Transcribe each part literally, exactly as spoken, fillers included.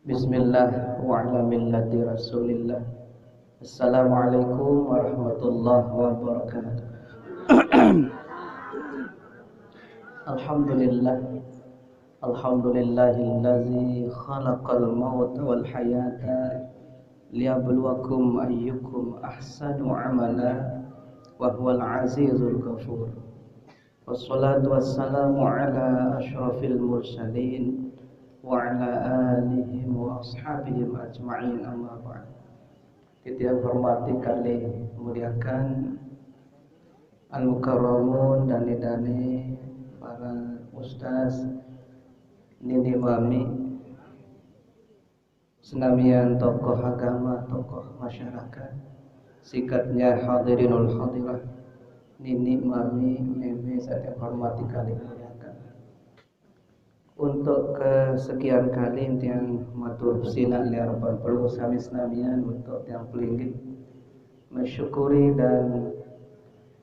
Bismillah wa ala millati Rasulillah. Assalamualaikum warahmatullahi wabarakatuh. Alhamdulillah. Alhamdulillahillazi khalaqal mauta wal hayata liyabluwakum ayyukum ahsanu amala wa huwal azizul ghafur. Wassalatu wassalamu ala asyrafil mursalin wa ala alihim wa ashabihim ajma'in, amma ba'd. Kita yang hormati kali muliakan al-mukarramun, dani-dani, para ustaz, nini mami, senamian tokoh agama, tokoh masyarakat, sikatnya hadirinul hadirah, nini, mami, meme, saya hormati kali muliakan. Untuk kesekian kali tiang matur sina liar pan perlu sami senamian untuk tiang pelinggih mensyukuri dan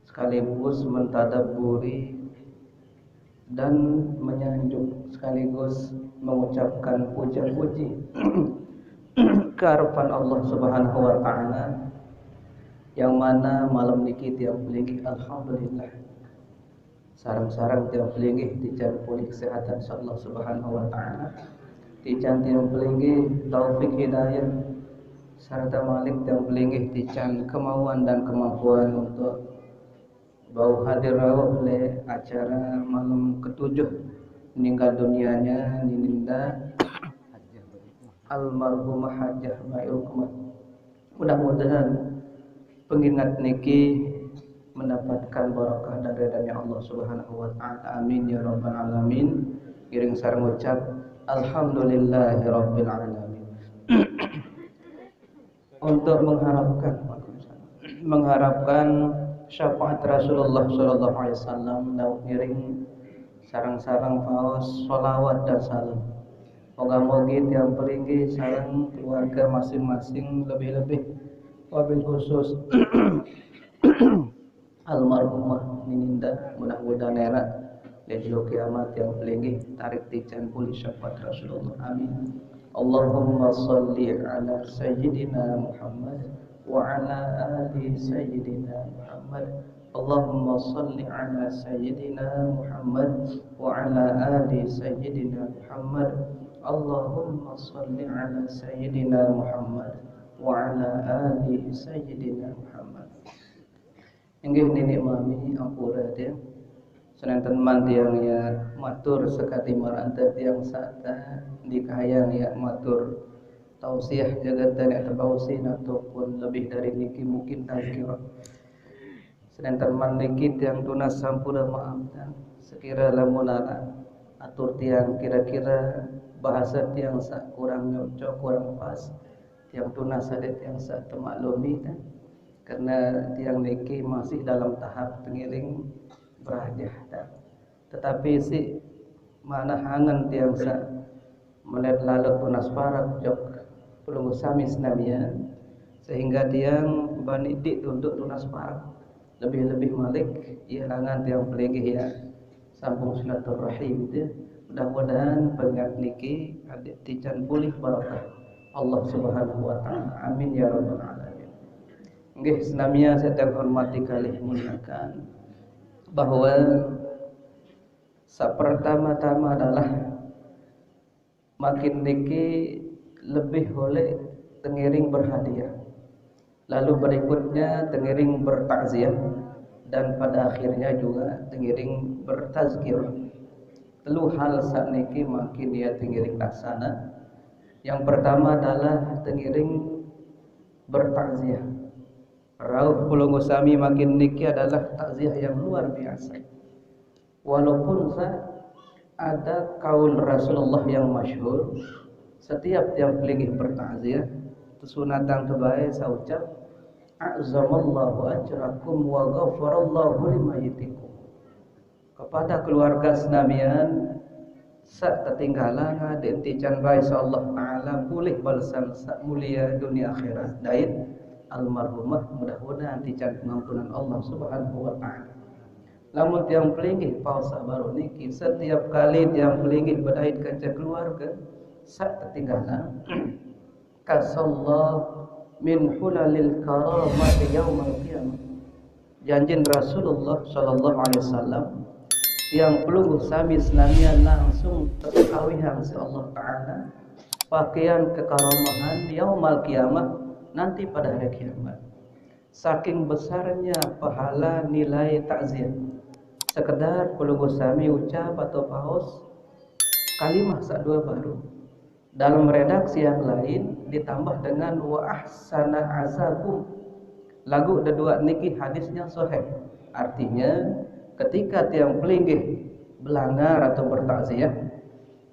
sekaligus mentadabburi dan menyanjung sekaligus mengucapkan puja-puji keharapan Allah Subhanahu wa Ta'ala, yang mana malam niki tiang pelinggih, alhamdulillah, sarang-sarang tiang pelinggih tican pulih kesehatan, insyaallah Subhanahu wa Ta'ala, tican tiang pelinggih taufik hidayah, serta malik tiang pelinggih tican kemauan dan kemampuan untuk bau hadir rauh le acara malam ketujuh meninggal dunianya nininda almarhumah Hajah Bayu Kumah. Mudah-mudahan pengingat niki mendapatkan barakah dan ridhanya Allah Subhanahu wa Ta'ala. Amin ya rabbal alamin. Ngiring sareng ngucap alhamdulillahirabbil alamin. Untuk mengharapkan mengharapkan syafaat Rasulullah sallallahu alaihi wasallam, lauk ngiring sareng-sareng paos salawat dan salam. Moga-mogi tiang pelinggih sareng keluarga masing-masing, lebih-lebih wabil khusus almarhumah nininda, mudah-mudahan era di jero kiamat tiang pelinggih tarik tican pulih syafaat Rasulullah. Amin. Allahumma salli ala sayyidina Muhammad wa ala ali sayyidina Muhammad. Allahumma salli ala sayyidina Muhammad wa ala ali sayyidina Muhammad. Allahumma salli ala sayyidina Muhammad wa ala ali sayyidina Muhammad. Inggih nini mami, ampura tiang. Senenten man tiang ya matur sekati maranta tiang sata, dikayang ya matur tausiah jagatan ya tebausin ataupun lebih dari niki mungkin tazkirah. Senenten man niki tiang tunas sampura maaf tiang. Sekira lamun ana atur tiang kira-kira bahasa tiang sa kurang nyocok, kurang pas, tiang tunas sadaya tiang sa temaklumi tiang. Karena tiang niki masih dalam tahap tengiring berajah tiang. Tetapi si manah angen tiang sa melet lalek tunas parak jok pelungguh sami senamian, sehingga tiang bani dik untuk tunas parak. Lebih-lebih malik ia langan tiang pelinggih ya sambung silaturahim tu. Mudah-mudahan pengingat niki adik tican pulih barakah Allah Subhanahu wa Ta'ala. Amin ya rabbal alamin. Nggih, senamia saya hormati kalih muliakan, bahwa sapertama-tama adalah makin niki lebih oleh tengiring berhadiah, lalu berikutnya tengiring bertakziah, dan pada akhirnya juga tengiring bertazkirah. Telu hal saat niki makin ia tengiring laksana. Yang pertama adalah tengiring bertakziah. Rauh pelungguh sami makin niki adalah takziah yang luar biasa. Walaupun sa ada kaul Rasulullah yang masyhur, setiap tiang pelinggih bertakziah, tesunatan kebaik sa ucap, "A'zamallahu ajrakum wa ghafarallahu limayitikum." Kepada keluarga senamian, sa tertinggalan ada tican bai sa Allah Ta'ala pulih balasan sa mulia dunia akhirat. Dait almarhumah, mudah-mudahan tican pengampunan Allah Subhanahu wa Ta'ala. Lamun tiang pelinggih paus baru niki, setiap kali tiang pelinggih bedait kaca keluarga, Sak ketinggalan. Kasallah min hulalil karamati yaumal qiyamah. Janjin Rasulullah sallallahu alaihi wasallam, tiang pelungguh sami senamian langsung teawihang si Allah Ta'ala pakaian kekaramahan yaumal qiyamah, nanti pada hari kiamat. Saking besarnya pahala nilai takziah, sekedar pelungguh sami ucap atau paus kalimah sak dua baru. Dalam redaksi yang lain ditambah dengan wa ahsana azakum. Lagu deduak niki hadisnya sahih. Artinya, ketika tiang pelinggih belangar atau bertakziah,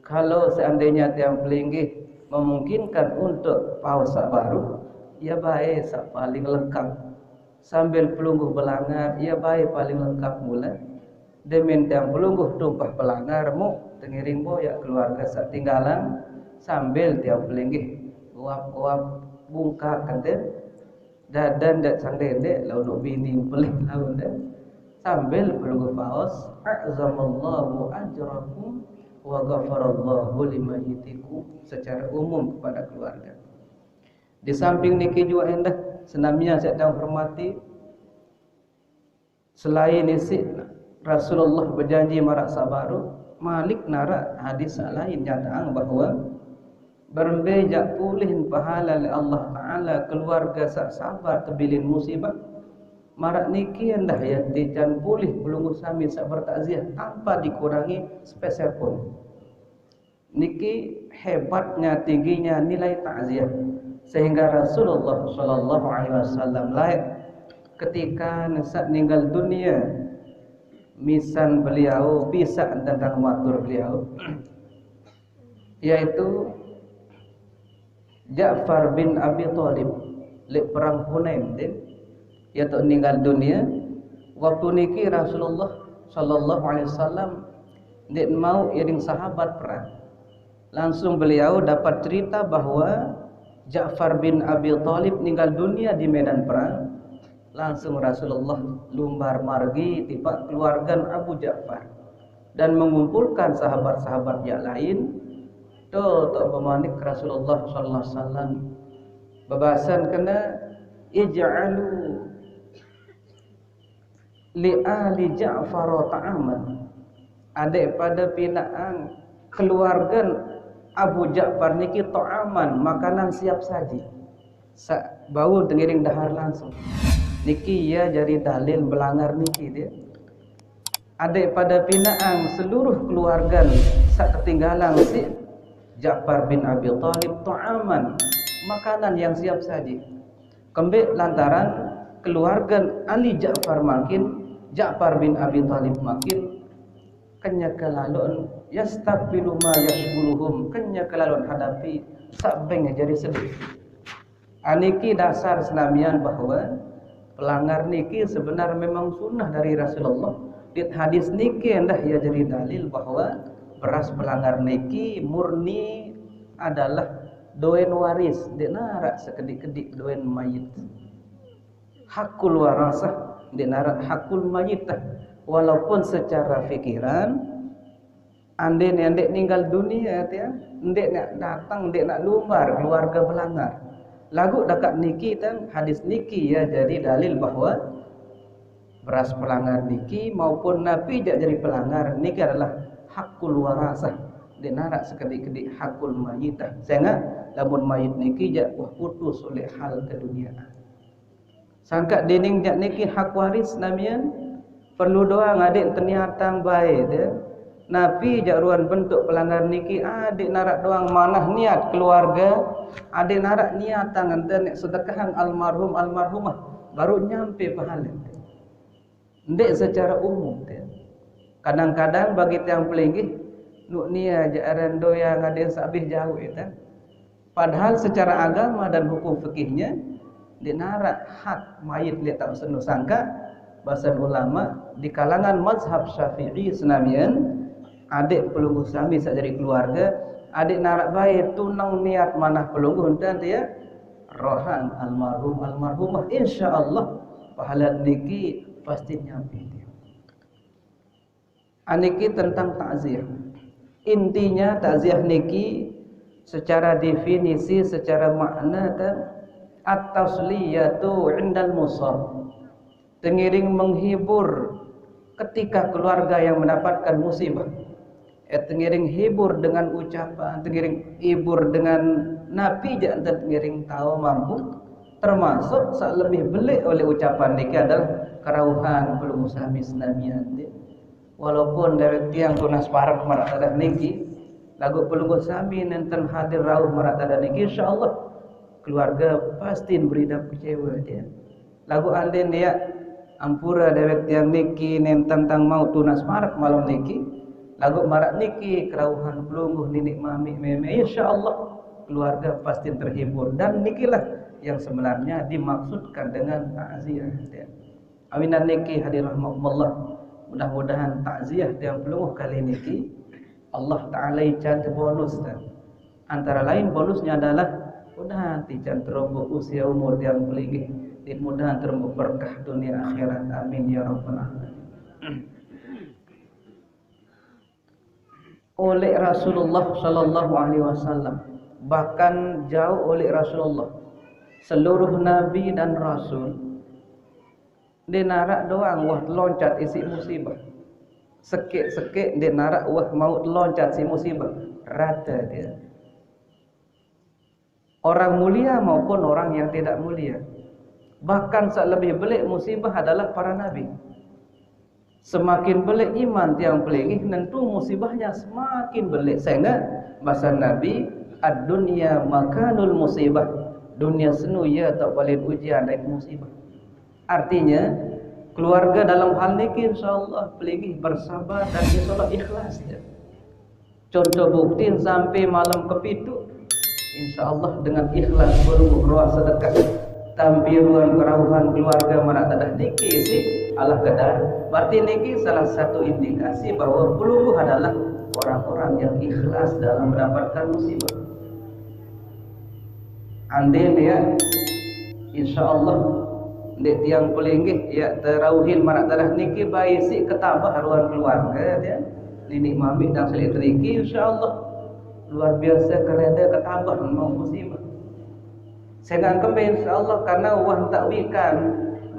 kalau seandainya tiang pelinggih memungkinkan untuk paus sak baru, ya baik sak paling lengkap. Sambil pelungguh belangar, ya baik paling lengkap mula. Demen tiang pelungguh tumpah belangar mu tengiring boyak keluarga sak tinggalan, sambil tiang pelinggih uap-uap bungkak kente dadan dak sang dendek lau duk bini pelih lau dek. Sambil pelungguh paus, a'zamallahu ajrakum wa ghafarallahu limayyitikum, secara umum kepada keluarga. Di samping niki juga endah senamian saya tahu hormati, selain isi Rasulullah berjanji marak sabaru, malik narak hadis lain nyataang bahwa berembe jak pulih pahala le Allah Ta'ala keluarga sak sabar tebilin musibah. Marak niki endah ya tican pulih pelungguh sami sak bertakziah tanpa dikurangi sepeser pun. Niki hebatnya tingginya nilai takziah sehingga Rasulullah sallallahu alaihi wasallam laik ketika nesak ninggal dunia, misan beliau bisa tentang matur beliau, yaitu Ja'far bin Abi Thalib lek perang Hunain din, yaitu ninggal dunia. Waktu niki Rasulullah sallallahu alaihi wasallam ndik mau iring sahabat perang. Langsung beliau dapat cerita bahwa Ja'far bin Abi Thalib ninggal dunia di medan perang. Langsung Rasulullah lumbar margi tipak keluargan Abu Ja'far dan mengumpulkan sahabat-sahabat yang lain. Tu tok bemanik Rasulullah sallallahu alaihi wasallam, bebasan kena, ij'alu li ali Ja'far ta'aman. Adik pada pinaan keluarga Abu Ja'far niki ta'aman, makanan siap saji. Sak bau tengiring dahar langsung. Niki ya jadi dalil belangar niki dia. Adik pada pinaan seluruh keluarga sak ketinggalan si Ja'far bin Abi Thalib ta'aman, makanan yang siap saji. Kembik lantaran keluarga Ali Ja'far makin, Ja'far bin Abi Thalib makin, kenya kelalun yastaqbilu ma yashghuluhum, kenya kelalun hadapi sabeng jadi sedih. Aniki dasar senamian bahwa pelangar niki sebenar memang sunnah dari Rasulullah. Dit hadis niki endah ya jadi dalil bahwa beras pelangar niki murni adalah doen waris, ndik narak sekedik-kedik doen mayit. Hakul warasah, ndik narak hakul mayit. Walaupun secara fikiran, ande ne ndik ninggal dunia, tia, ndik nak datang, ndik nak lumbar keluarga belangar. Lagu dekat niki tang hadis niki ya jadi dalil bahwa beras pelangar niki maupun napi jak jadi pelangar niki adalah hakul warasah, ndik narak sekedik-kedik hakul mayit. Sehingga lamun mayit niki jak wah putus oleh hal keduniaan. Sangka dening jak niki hak waris namian, perlu doang adik teniatang bae dia. Napi jak ruan bentuk pelangar niki, adik narak doang manah niat keluarga, adik narak niatang enten nek sedekahang almarhum almarhumah, baru nyampe pahala. Ndik secara umum dia. Kadang-kadang bagi tiang pelinggih, nuk nia jak aran doya ngadin sabih jauh itu. Padahal secara agama dan hukum fikihnya, ndik narak hak mayit ndik tak senu sangka, basan ulama di kalangan mazhab Syafi'i senamian, adik pelungguh sami sak jadi keluarga, adik narak bae tunang niat manah pelungguh enten dia rohan almarhum almarhumah, insya Allah pahala niki pasti nyampe dia. Aniki tentang takziah. Intinya takziah niki Secara definisi, secara makna kan, at-tasliyatu indal musab. Tengiring menghibur ketika keluarga yang mendapatkan musibah. Eh, tengiring hibur dengan ucapan, tengiring hibur dengan napi jak enten tengiring tahu mampu, termasuk sak lebih belik oleh ucapan niki adalah kerauhan pelungguh sami senamian. Walaupun dewek tiang tunas parek marak tadah niki, lagu pelungguh sami nenten hadir rauh marak tadah niki, insyaallah keluarga pasti beridap kecewa dia. Lagu andin dia ampura dewek tiang niki nenten tang mau tunas parek malam niki, lagu marak niki kerauhan pelungguh ninik mamik meme, insyaallah keluarga pasti terhibur. Dan nikilah yang sebenarnya dimaksudkan dengan takziah. Awinan niki hadirin rahimakumullah. Mudah-mudahan takziah tiang pelungguh kali niki Allah Ta'ala ican bonus dan antara lain bonusnya adalah mudahan tican terombo usia umur tiang pelinggih, mudahan terombo berkah dunia akhirat. Amin ya rabbal alamin. Oleh Rasulullah sallallahu alaihi wasallam, bahkan jauh oleh Rasulullah, seluruh nabi dan rasul, dia narak doang wah loncat isi musibah. Sekik-sekik dia narak wah mau loncat si musibah. Rata dia. Orang mulia maupun orang yang tidak mulia. Bahkan sak lebih belik musibah adalah para nabi. Semakin belik iman tiang pelinggih, nentu musibahnya semakin belik. Sehingga bahasa Nabi, ad-dunya makanul musibah. Dunia senu ya tak balik ujian dan musibah. Artinya, keluarga dalam hal niki insyaallah pelinggih bersabar dan insyaallah ikhlas ya. Contoh bukti sampai malam kepitu, insyaallah dengan ikhlas berumur roh sedekah tampiruan kerauhan keluarga mana tadah niki si Allah kedar. Berarti niki salah satu indikasi bahwa pelungguh adalah orang-orang yang ikhlas dalam mendapatkan musibah. Andin ya, insyaallah dek tiang pelinggih ya terauhin mana tadah niki baisi ketabah ruang keluarga dia. Ninik mamik dan selik teriki, insyaallah luar biasa kereda ketabah mau musibah. Sehingga kembe insyaallah karena wah takwikan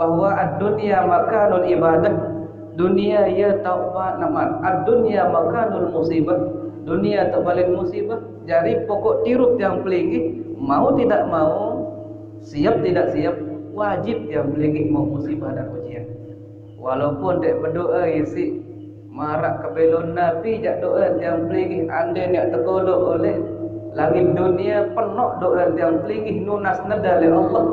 bahwa ad-dunya makanul ibadah, dunia ya taubat namat, ad-dunya makanul musibah, dunia tak balik musibah. Jadi pokok tirup tiang pelinggih, mau tidak mau, siap tidak siap, wajib tiang pelinggih mau musibah dan ujian. Walaupun dek berdoa isi marak kebelon napi jak doa tiang pelinggih andai nak tekolok oleh langit dunia penok doa tiang pelinggih nunas neda oleh Allah.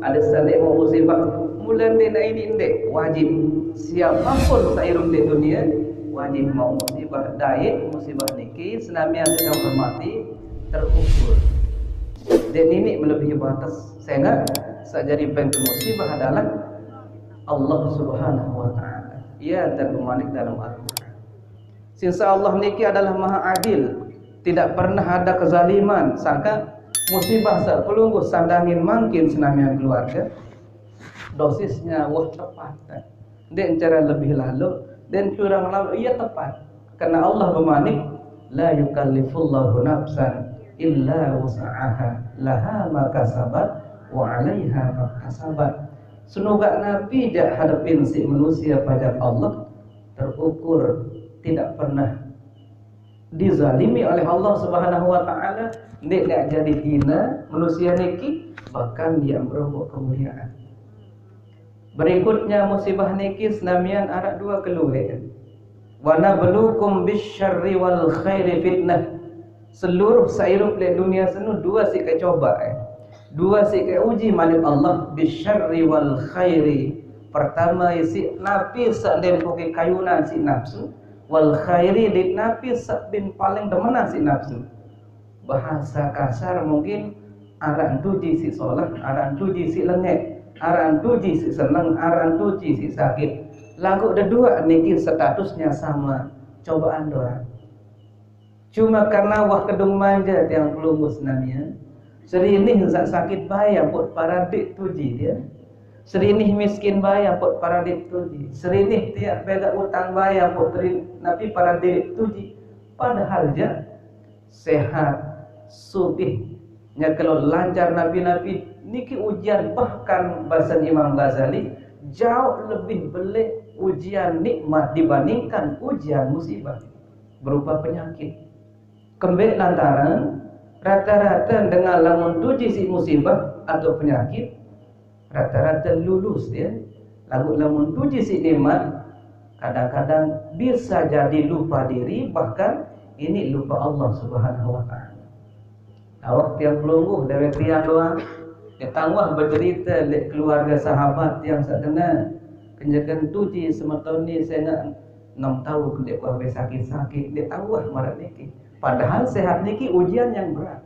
Ada salik mau musibah. Mula dia nak ini ndek wajib. Siapapun sairum di dunia wajib mau musibah. Dait musibah niki senamian kita hormati terukur. Dia nini melebihi batas. Sehingga sajadi pengke musibah adalah Allah Subhanahu wa Ta'ala. Ia dan memanik dalam Al-Quran. Sinsa Allah niki adalah maha adil. Tidak pernah ada kezaliman. Sangka musibah sepelungguh sandangin mangkin senamian keluarga. Dosisnya wah tepat. Dan cara lebih lalu dan curang lalu ia tepat. Karena Allah bermanik, la yukallifullahu nafsan illa wus'aha, laha ma kasabat wa alaiha ma kasabat. Senuga napi jak hadapin si manusia pajak Allah terukur, tidak pernah dizalimi oleh Allah Subhanahu wa Ta'ala, ndik nak jadi hina manusia niki, bahkan dia merobok kemuliaan. Berikutnya musibah niki senamian arak dua keluar. Wa nabluukum bisyarri wal khairi fitnah. Seluruh sairup le dunia senu dua si kecoba eh. Dua si keuji malik Allah bisyarri wal khairi. Pertama isi napi sanden puki kayunan si nafsu, wal khairi di napi sabin paling demenan si nafsu. Bahasa kasar mungkin aran tuji si solah, aran tuji si lengek, aran tuji si seneng, aran tuji si sakit. Lagu dedua niki statusnya sama, cobaan doa. Cuma karena wah kedung manja tiang pelunggus namanya, serinih sak sakit bayar buat paradik tuji dia. Serinih miskin bayar buat paradik tuji. Serinih tiap beda utang bayar buat teri, napi paradik tuji. Padahal ja sehat, sugih, nya kelo lancar napi-napi, niki ujian, bahkan basen Imam Ghazali, jauh lebih belik ujian nikmat dibandingkan ujian musibah berupa penyakit. Kembe lantaran rata-rata dengan lamun tuji si musibah atau penyakit, rata-rata lulus ya. Lalu lamun tuji si nikmat, kadang-kadang bisa jadi lupa diri, bahkan ini lupa Allah Subhanahu wa Ta'ala. Awak tiang pelungguh dewek tiang doang, ya tangguh bercerita lek keluarga sahabat tiang sakena, kenyakan tuji semeton ni sehingga enam tahun dek wah sakit-sakit, dek tangguh marat niki. Padahal sehat niki ujian yang berat.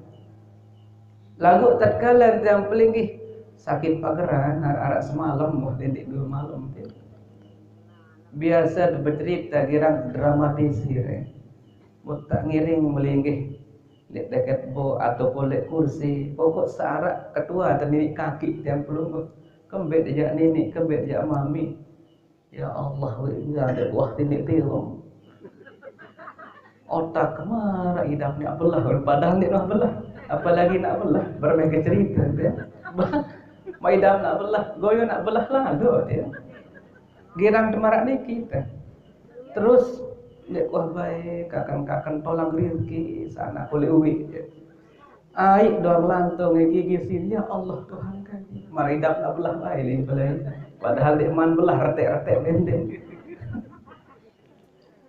Lalu tatkala tiang pelinggih sakit pageran, arak-arak semalam, wah dendik dua malam tu. Biasa bercerita girang dramatisir. Eh. Mun tak ngiring melinggih, lek deket bo ataupun lek kursi, pokok searak ketua teninik kaki tiang pelungguh. Kembet jak ninik, kembet jak mami. Ya Allah, wih, ya ada buah tinik tiung. Otak kemara idap nak belah, padahal ni nak belah. Apalagi nak belah, bermain ke cerita dia. Mai idap nak belah, goyo nak belah lah, aduh dia. Girang temarak ni kita. Terus, lek wah baik, kakan-kakan tolang rezeki, sana boleh uwi. Ai doang lantung gigi sini, ya Allah Tuhan kami. Mari idap nak belah baik, lain belah. Padahal dek man belah retek-retek bendeng.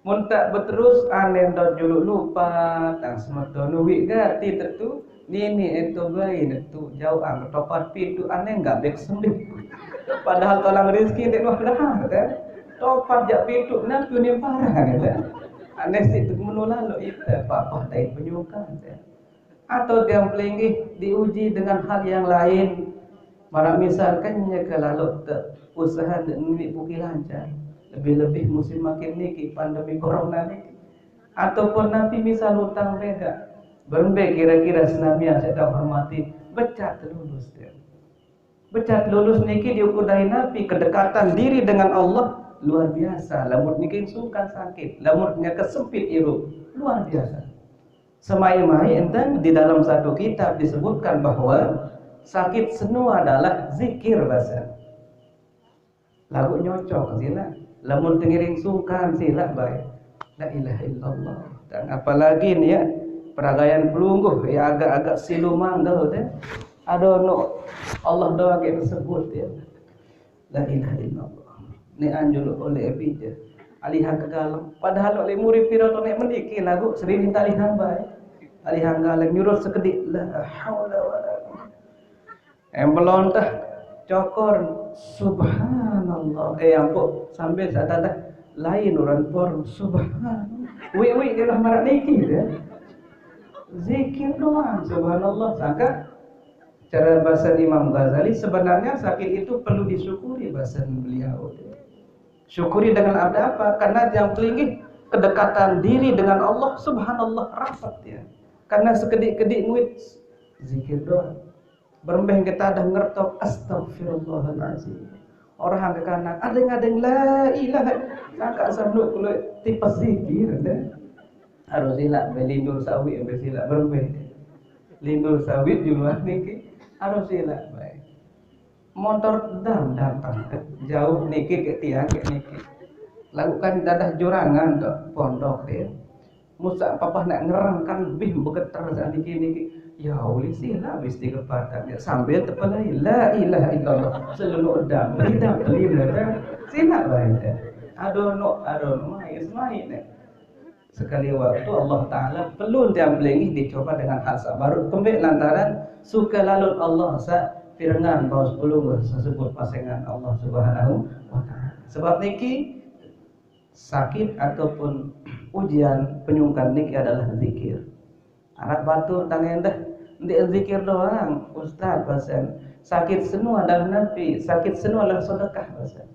Mun tak beterus, aneh dot juluk lupa, tang semeton uwi gati tetu, nini eto bayi netu jauh ang topat pitu, aneh enggak bek sembih. Padahal tolang rezeki dek nuh dah, kan? Topat jak pitu, napi unim parah, kan? Aneh si tu menulalo ita, papah tai penyukan, kan? Atau tiang pelinggih diuji dengan hal yang lain. Mara misalkan nya ke lalu te usaha dek nini puki lancar. Lebih-lebih musim makin niki pandemi corona niki. Ataupun napi misal utang beda. Berembe kira-kira senamia saya tak hormati. Becat lulus dia. Becat lulus niki diukur dari napi kedekatan diri dengan Allah luar biasa. Lamun niki sungkan sakit, lamun nya kesempit irup luar biasa. Semai-mai enten di dalam satu kitab disebutkan bahwa sakit senu adalah zikir basa. Lagu nyocok sila. Lamun tengiring sungkan sila baik. La ilaha illallah. Dan apalagi ni ya, peragaian pelungguh ya agak-agak silu manggel deh. Ada no Allah doang yang sebut ya. La ilaha illallah. Ni anjul oleh bija. Alihang ke galang. Padahal oleh murid piro to nek mendiki lagu sering minta alihang baik. Alihang galang nyuruh sekedik. La haula wala quwwata. Em melontah cokor. Subhanallah. Eh ampun sambil saya tanda lain orang por subhanallah. Wi wi dia marak niki dia. Zikir doang subhanallah sangka cara bahasa Imam Ghazali sebenarnya sakit itu perlu disyukuri bahasa beliau. Syukuri dengan ada apa? Karena yang pelinggih kedekatan diri dengan Allah subhanallah rapat ya. Karena sekedik-kedik muid zikir doang. Berembeh kita ada ngertok astagfirullahalazim. Orang ke kanan, adeng-adeng la ilaha. Sangka samluk kulo tipes zikir deh. Harus ilak be lindur sawit be silak berembeh. Lindur sawit di luar niki harus ilak baik. Motor dam datang jauh niki ke tiang ke niki. Lakukan dadah jurangan tu pondok dia. Musa papa nak ngerangkan bih begetar saat niki niki. Ya uli sila mesti kepatah ya. Sambil tepelai la ilaha illallah seluruh dam tidak terima sila baik. Aduh no aduh no mai mai ni. Sekali waktu Allah Ta'ala perlu tiang pelinggih dicoba dengan hal sabarut kembik lantaran suka lalut Allah sa pirengan baus pelungguh sesebut pasengan Allah Subhanahu wa Ta'ala. Sebab niki sakit ataupun ujian penyungkan niki adalah zikir. Anak batur tangen dah, ndik zikir doang, ustaz pasen. Sakit semua adalah nabi, sakit semua adalah sedekah pasen.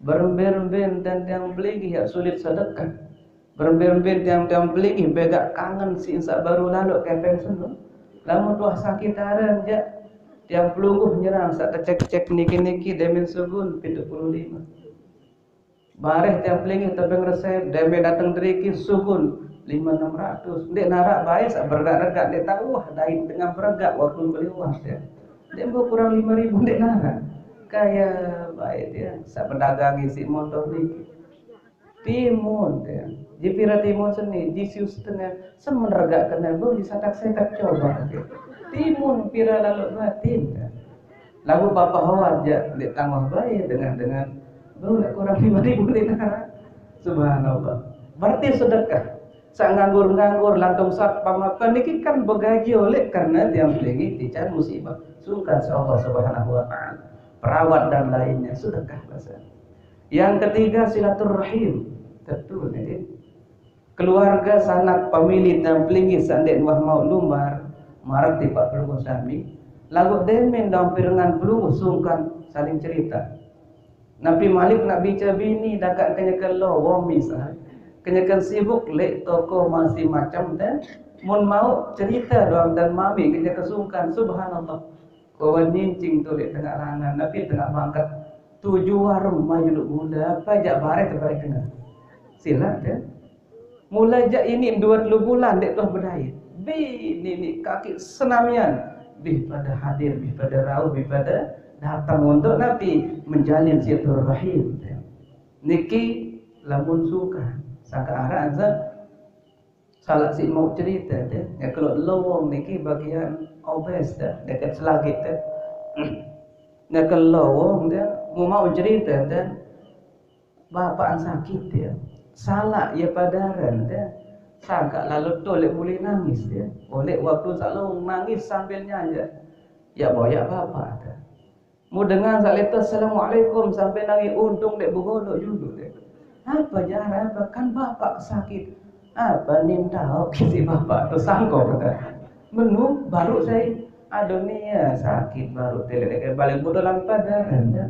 Berembe-rembe enten tiang pelinggih ya sulit sedekah. Berembe-rembe tiang-tiang pelinggih begak kangen si insak baru lalu kepeng sunu. Lamun tuah sakit aren ja tiang pelungguh nyerang sak kecek-kecek niki-niki demen sugun pitu puluh lima. Bareh tiang pelinggih tebeng resep demen dateng deriki sugun Lima enam ratus. Ndeq naraq bae saq beregak-regak, ndeq tao wah dait dengan beregak waktu beli wah, ya. Ndeq mbe kurang lima ribu ndeq naraq. Kaya bae, ya. Saq pedagang isiq motor niki. Timun, ya. Ji pire timun seni, ji siu setengah, semen regak kene, bu, ji satak-satak coba, ya. Timun pire laloq batin, ya. Laguq Bapak Howat jaq ndeq tangguh bae dengan-dengan, bu, ndeq kurang lima ribu ndeq naraq. Subhanallah. Berarti sedekah. Saq nganggur-nganggur, lantung satpam apa niki kan begaji oleh karena tiang pelinggih tican musibah. Sungkan Allah Subhanahu wa Ta'ala. Perawat dan lainnya, sedekah bahasa. Yang ketiga, silaturrahim. Tetu niki. Keluarga, sanak, pemilih, dan pelinggih saq ndeq uwah mauq lumbar, maraq tipaq pelungguh sami, laguq demen dong pirengan pelungguh sungkan saling cerita. Napi malik naq bice bini dakaq kenyeken lowong misal, kenyeken sibuk leq toko masih macem deh, mun mauq cerite doang dan mami kenyeken sungkan, subhanallah. Kowe nyincing tuliq tengaq langan, napi tengaq bangket. Tuju warung mayuq gule, apa jaq bareh tebareh kene. Silaq deh. Mulai jaq ini due telu bulan ndeq tuah bedait. Bini ni kaki senamian. Bih pada hadir, bih pada rauh, bih pada dateng untuk napi? Menjalin silaturahim. Niki lamun sungkan. Sangkaq araq saq salaq siq mauq cerite, deh. Nyekeloq lowong niki bagian obes, deh. Deket selagit, deh. Nyekeloq lowong, deh. Mu mauq cerite, deh. Bapaqan sakit, deh. Salaq ye padaren, deh. Sangkaq lalo to leq mule nangis, deh. Oleh waktu saq lowong nangis sambil nyanjek. Ya boyaq bapaq, deh. Mu dengan saq leto, "Assalamualaikum," sampai nangis, untung ndeq begoloq juluq deh. Apa jaran? Apa kan bapaq sakit? Apa nin taoq kisi bapaq tu sangkok kata. Menu baru saya, aduh nia sakit baru telek balik bodoh lan padaren ya.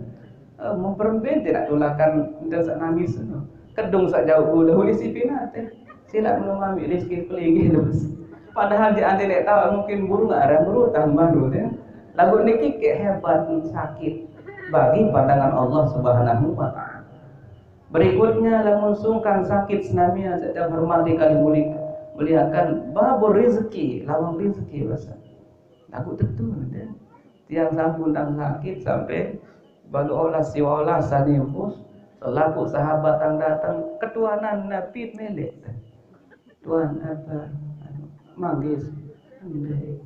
Eh, memperembe tidak tulakan ente saq nangis no. Kedung saq jauq gule uli si pinate. Silaq menu mami rezeki pelinggih terus. Padahal di ante ndeq taoq mungkin burung arang berutang baru deh. Laguq niki kek hebat sakit bagi pandangan Allah Subhanahu wa Ta'ala. Berikutnya, lamun sungkan sakit senamian saq tiang hormati kali mulia, muliakan babur rezeki, lawang rezeki basa. Laguq tetu deh. Tiang sampun tang sakit sampai baluq olas siwaq olas sanimpus, selapuq sahabat tang dateng, ketuanan napi meleq. Tuan, apa, anu, manggis? Ndeq.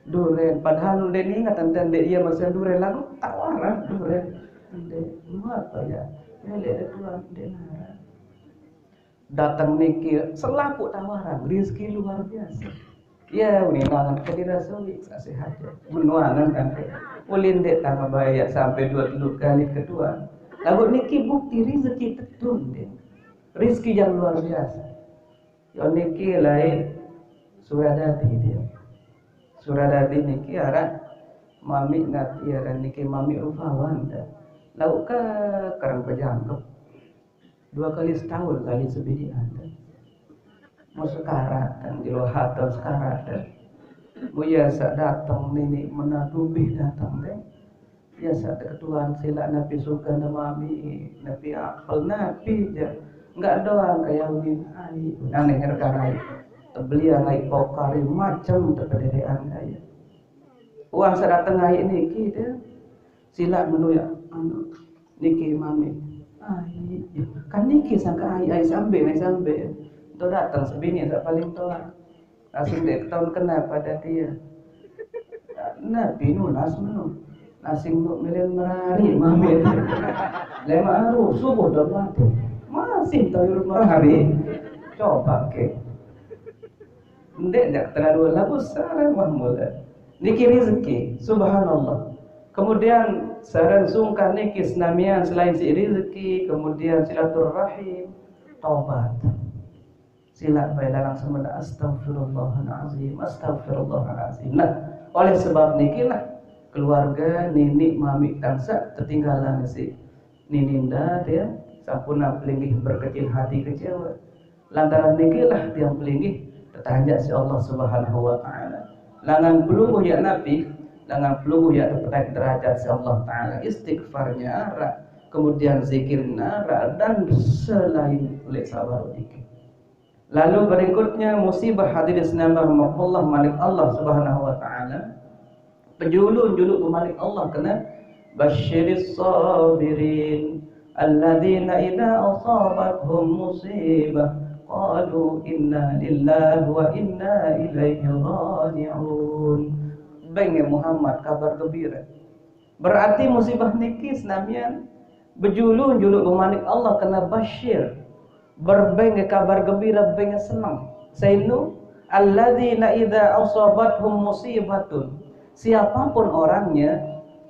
Duren, padahal ndeq ninget enten ndeq ie masih duren, lalu tawaran duren. Ndeq, mau apa ya? Meleq deh Tuan, ndeq ngarang. Dateng niki selapuq tawaran, rezeki luar biasa. Ya, uninangan ke dirasui, kasih aja. Menuangan kan. Ulin ndeq tangga bayar sampai dua telu kali kedua. Laguq niki bukti rezeki tetu, deh. Rezeki yang luar biasa. Yo niki lae Suradadi dia. Suradadi niki araq mami napi aran niki mami rupawan dah. Lauk ke kereng pejangkep. Dua kali setahun kali sebidian dah. Mau sekarat kan, jelo hatam sekarat dah. Mau ya saq dateng nini menadubih dateng deh. Ya saq ketuan silaq napi sungkan mami, napi apel, napi je. Enggak doang kaya unin ai, nang nih rekan ai. Tebelian ai pokari macem tepederean kaya. Uang saq dateng ai niki deh. Silaq menu ya anu niki mami. Ai, kan niki sangka ai, ai sambil, ai sambil. Ento dateng sebini saq paling toaq. Langsung dek taun kena pada dia. Napi nunas menu. Nasi nduk milin merari mami. Lema aru subuh dah mati. Masih tau urut merari. Coba ke. Ndeq jaq terlalu lagu sareng wah mule. Niki rezeki, subhanallah. Kemudian sareng sungkan niki senamian selain si rezeki, kemudian silaturahim, tobat. Silaq bae lalang semeda, "Astagfirullahalazim, astagfirullahalazim." Nah, oleh sebab nikilah keluarga nini mami tang saq tetinggalan si nininda, ya, sampun pelinggih berkecil hati kecewa. Lantaran nikilah tiang pelinggih tetanjak si Allah Subhanahu wa Ta'ala. Langan pelungguh ya napi, langan pelungguh ya tepenaik derajat si Allah Ta'ala. Istighfarnya araq, kemudian zikirnya araq, dan selain leq sabar niki. Lalu berikutnya musibah, hadirin senamian rahimakumullah, malik Allah Subhanahu wa taala. Pejulun-julun malik Allah kena basyiris sabirin alladzina idza asabathum musibah qalu inna lillahi wa inna ilaihi raji'un. Beng Muhammad kabar gembira. Berarti musibah niki senamian bejulun-julun malik Allah kena basyir. Berbeng kabar gembira, beng senang. Sainu alladzina idza asabathum musibatun. Siapapun orangnya,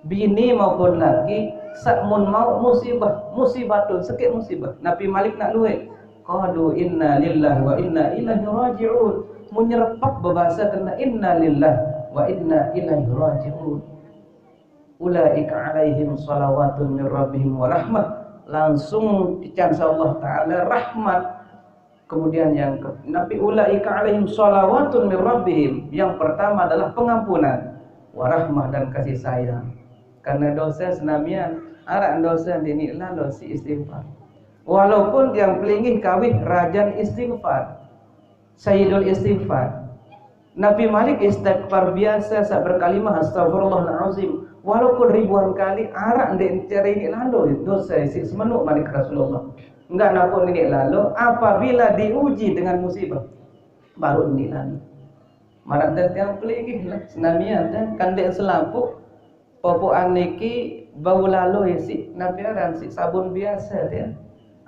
bini maupun laki, sak mun mau musibah, musibatun, sakit musibah. Nabi malik nak luek. Qalu inna lillahi wa inna ilaihi raji'un. Mun nyerepap bebasa kena inna lillahi wa inna ilaihi raji'un. Ulaika alaihim salawatun min rabbihim wa rahmah. Langsung ican Allah Ta'ala rahmat. Kemudian yang ke, Nabi ulaika alaihim salawatun min rabbihim. Yang pertama adalah pengampunan. Wa rahmah, dan kasih sayang. Karena dosa senamian, arak dosa dini lalu si istighfar. Walaupun yang pelinggih kawih rajan istighfar. Sayyidul istighfar. Nabi malik istighfar biasa sak berkalimah astagfirullahalazim. Walaupun ribuan kali, arak ndek cari ini lalu dosa isi semenuk malik Rasulullah. Enggak napun ini lalu apabila diuji dengan musibah. Baru ini lalu. Marak dan tiang pelinggih lah, senamian dan kan dek selampuk. Popokan niki bau lalu isi napi aran si sabun biasa dia.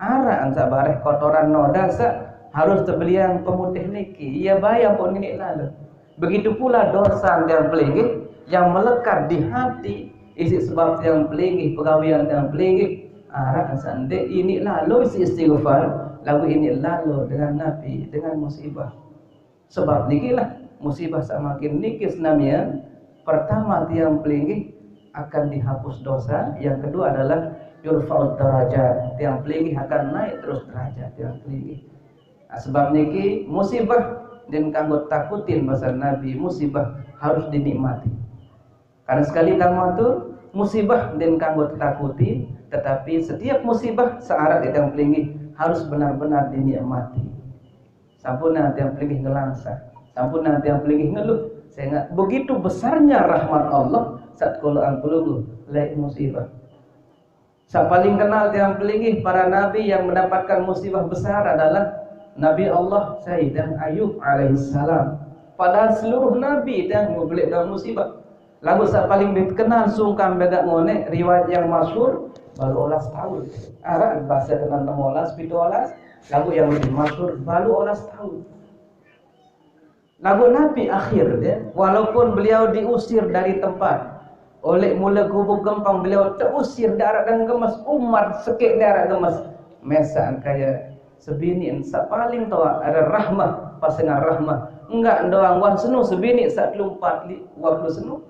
Arak ansa bareh kotoran noda sa harus tebeliang pemutih niki. Ia bayar pun ini lalu. Begitu pula dosa yang pelinggih yang melekat di hati, isi sebab yang pelinggih, pegawaian yang pelinggih. Arak ansa ndek ini lalu isi istighfar, lalu ini lalu dengan Nabi, dengan musibah. Sebab nikilah musibah samakin niki senamian. Pertama, tiang pelinggih akan dihapus dosa. Yang kedua adalah yurfa'ud darajat. Tiang pelinggih akan naik terus derajat tiang pelinggih. Nah, sebab niki musibah dan kanggo takutin bahasa Nabi, musibah harus dinikmati. Karena sekali tamatur, musibah dan kanggo takuti, tetapi setiap musibah searat tiang pelinggih harus benar-benar dinikmati. Sampun nanti yang pelinggih ngelangsa, sampun nanti yang pelinggih ngeluh. Sehingga begitu besarnya rahmat Allah saat kalau angkulugu laik musibah. Sa paling kenal tiang pelinggih para nabi yang mendapatkan musibah besar adalah Nabi Allah Sayyidina Ayub alaihissalam. Padahal seluruh nabi tiang ngubelik dengan musibah. Lagu sa paling dikenal sungkan begak ngonek riwayat yang masyhur balu olas tahun. Arak bahasa kenal enam olas, pitu olas, lagu yang lebih masyhur balu olas tahun. Lagu Nabi akhir dia, walaupun beliau diusir dari tempat oleh mula gubuk gempang, beliau terusir darat dan gemes, umat sekek darat gemes. Mesan kaya sebini sa paling tua ada rahmah, pasangan rahmah. Enggak doang wan senu sebini sa telumpat li waktu senu.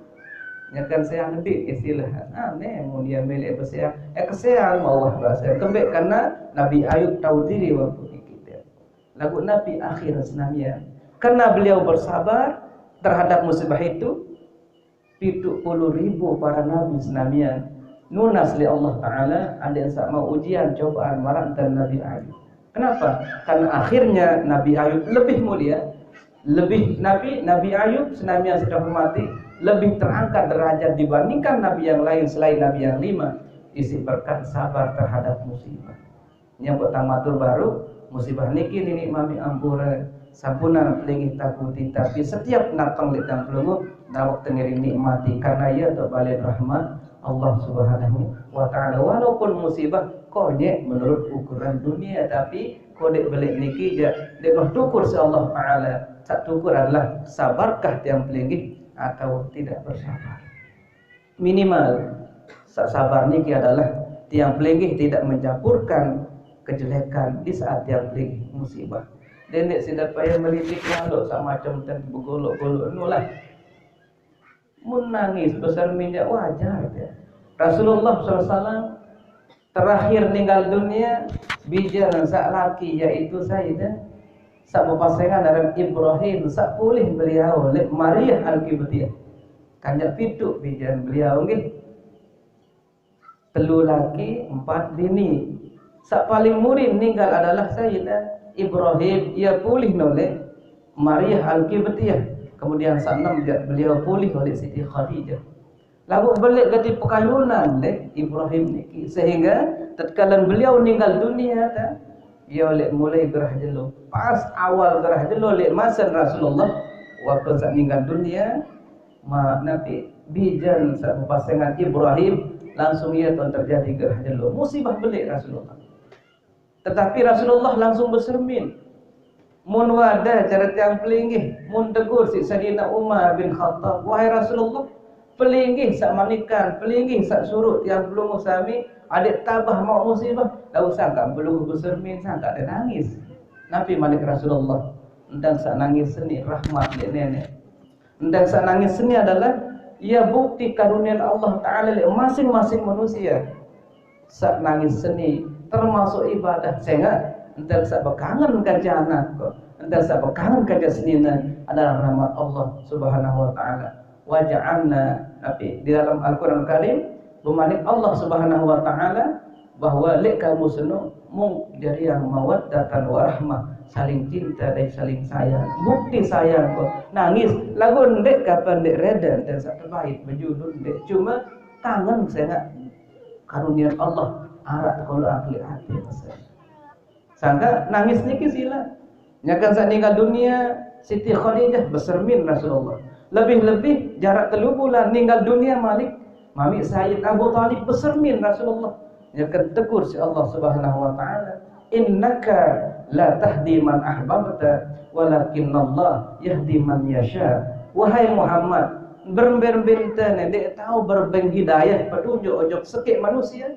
Nyakan saya ngedik istilah. Aneh mun dia milik pesia. Eh kesia mau wah bahasa. Kembek karena Nabi Ayub tahu diri waktu kita. Lagu Nabi akhir senamian. Karena beliau bersabar terhadap musibah itu, pitu puluh ribu para nabi senamian nunas li Allah Ta'ala, andai sa mau ujian, cobaan, marak dan Nabi Ayub. Kenapa? Karena akhirnya Nabi Ayub lebih mulia, lebih Nabi Nabi Ayub senamian sudah hormati, lebih terangkat derajat dibandingkan nabi yang lain selain nabi yang lima, isi berkat sabar terhadap musibah. Nyambut tamatur baru, musibah niki nini mami ampura, sampunan pelinggih takuti, tapi setiap natang li tiang pelungguh, dawak tengiring nikmati karena ia tu balik rahmat Allah Subhanahu wa Ta'ala. Walaupun musibah konyek menurut ukuran dunia, tapi kodek balik niki ja dek bah tukur si Allah Ta'ala. Sak tukur adalah sabarkah tiang pelinggih atau tidak bersabar. Minimal sak sabar niki adalah tiang pelinggih tidak mencampurkan kejelekan di saat tiang pelinggih musibah. Dendek sida payah melitik lalu sak macam dan begolok-golok nulah. Mun nangis besar minyak wajar dia. Rasulullah sallallahu alaihi wasallam terakhir ninggal dunia bijan sak laki yaitu Sayyidah sak bepasengan dengan Ibrahim sak pulih beliau lek Maria Al-Qibtiyah. Kanjak pitu bijan beliau nggih. Telu laki, empat bini. Sak paling murin ninggal adalah Sayyidah Ibrahim, ia pulih noleh Maria Al-Qibtiyah. Kemudian sanem beliau pulih oleh Siti Khadijah. Lalu balik ke di pekayunan deh Ibrahim niki. Sehingga tatkala beliau ninggal dunia, ta, ia oleh mulai gerah jelo. Pas awal gerah jelo leh masa Rasulullah, waktu saat ninggal dunia, ma, napi bijan saat pasangan Ibrahim, langsung ia tuan terjadi gerah jelo. Musibah balik Rasulullah. Tetapi Rasulullah langsung bersermin. Mun wadah cara tiang pelinggih, mun tegur si Sayyidina Umar bin Khattab, "Wahai Rasulullah, pelinggih sak manikan, pelinggih sak suruk tiang pelungguh sami, adik tabah mau musibah, lalu sangka pelungguh bersermin, sangka ada nangis." Nabi malik Rasulullah, "Entang sak nangis seni rahmat dek nenek." Dan sak nangis seni adalah ia bukti karunia Allah Ta'ala lek masing-masing manusia. Sak nangis seni termasuk ibadah. Sehingga entah sak bekangen kaja anak ko, entah sak bekangen kaja seni adalah rahmat Allah Subhanahu wa Ta'ala. Waja'alna, tapi di dalam Al-Quran Karim, bermanik Allah Subhanahu wa Ta'ala, bahwa lek kamu senuk mung jariang mawaddatan wa rahmah, saling cinta dan saling sayang. Bukti sayang ko nangis, lagu ndek kapan ndek reda dan sak terbaik bejulun ndek, cuma kangen sangat karunia Allah arak kalau akli hati masa. Sangka nangis niki sila. Nyakan saat ninggal dunia Siti Khadijah besermin Rasulullah. Lebih-lebih jarak telu bulan ninggal dunia malik, mami Sayyid Abu Talib besermin Rasulullah. Nyakan tegur si Allah Subhanahu wa Ta'ala, "Innaka la tahdi man ahbabta, walakinnallaha yahdi man yasha." Wahai Muhammad, berembe-rembe ente ne dek tahu berbeng hidayah, petunjuk ojok sekik manusia,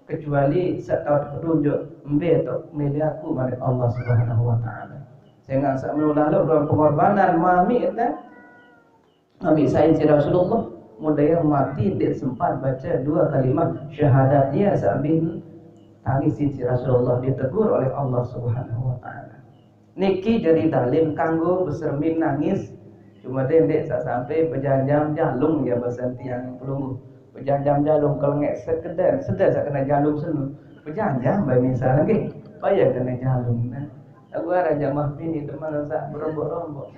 kecuali sak tahu petunjuk embe tu milih aku malik Allah Subhanahu wa Ta'ala. Sehingga sak menu lalu dalam pengorbanan mami ente, mami Sayyid si Rasulullah, mun daya mati dek sempat baca dua kalimat syahadat ia sambil tangis si Rasulullah ditegur oleh Allah Subhanahu wa Ta'ala. Niki jadi dalil kanggo besermin nangis. Cuma deh ndek sak sampai bejanjam jalung ya bahasa tiang pelungguh. Bejanjam jalung kalau ngek sekedar, sedar sak kena jalung senu. Bejanjam bae misal nggih. Bayar kena jalung nah. Aku arah jamah bini teman sak berombok-rombok.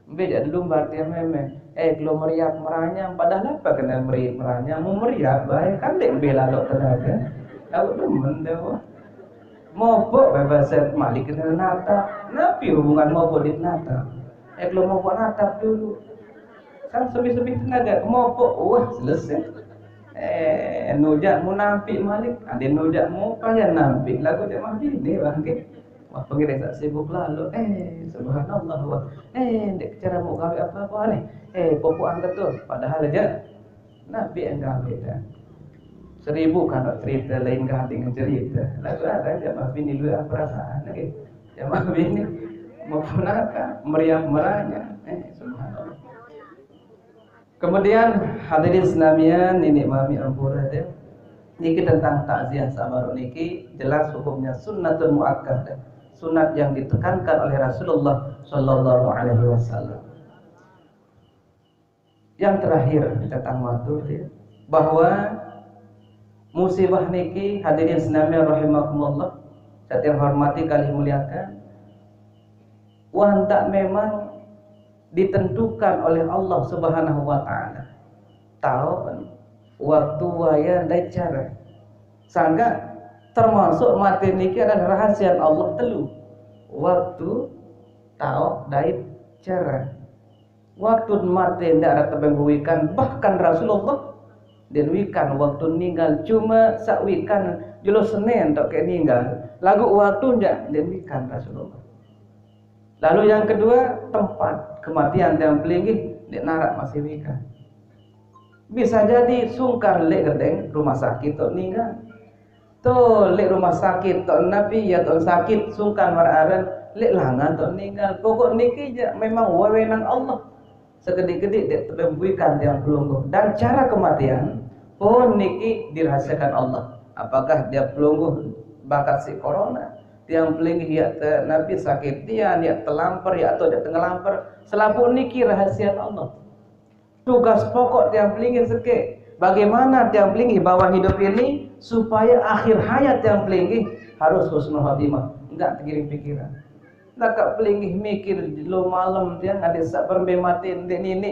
Mbe jak lumbar tiang meme. Eh, kalau meriap meranyang, padahal apa kena meriap meranyang? Mau meriap bae kan dek mbe lalok tenaga. Aku demen deh wah. Mopok bebas malik kena natap. Napi hubungan mopok di natap? Eh, kalau mopok natap dulu. Kan sebih-sebih tenaga mopok, wah selesai. Eh, nujak mu nampik malik, ada nujak mu payah nampik lagu dia mah ini bangkit. Wah pengiring tak sibuk lalu. Eh, subhanallah wah. Eh, dek cara mau gawe apa-apa nih. Eh, pokok angkat tu. Padahal aja Nabi yang gawe dah. Seribu kalau cerita lain gak dengan cerita. Lagu ada aja mah bini luar perasaan lagi. Ya mah bini mau punaka meriam meranya. Eh, subhanallah. Kemudian hadirin senamian, nini mami ampura deh. Niki tentang takziah sabar niki jelas hukumnya sunnatun muakkadah. Sunat yang ditekankan oleh Rasulullah Shallallahu Alaihi Wasallam. Yang terakhir tentang matur ya, bahwa musibah niki hadirin senamian rahimakumullah, saya hormati kali muliakan. Wah tak memang ditentukan oleh Allah Subhanahu wa Ta'ala. Tahu kan? Waktu waya dan cara. Sangka termasuk mati niki adalah rahasia Allah telu. Waktu, tahu, dan cara. Waktu mati ndak ada tebeng wikan, bahkan Rasulullah dia wikan waktu ninggal cuma sak wikan jelo Senin tok ke ninggal. Lagu waktu ndak dia wikan Rasulullah. Lalu yang kedua, tempat kematian yang pelinggih di narak masih wikan. Bisa jadi sungkan lek gedeng rumah sakit tok ninggal. Tok lek rumah sakit tok napi ya tok sakit sungkan mararen lek langan tok ninggal. Pokok niki je memang wewenang Allah. Sekedik-kedik dek terlebihkan tiang pelungguh dan cara kematian pun niki dirahasiakan Allah. Apakah dia pelungguh bakat si corona? Tiang pelinggih ya te, napi sakit tiang ya telamper ya atau dia tengelamper. Selapuq niki rahasian Allah. Tugas pokok tiang pelinggih seke, bagaimana tiang pelinggih bawa hidup ini supaya akhir hayat tiang pelinggih harus husnul khotimah. Enggak tergiring pikiran. Ndak kak pelinggih mikir lo malam dia ngadek sak berembe mate ndek nini.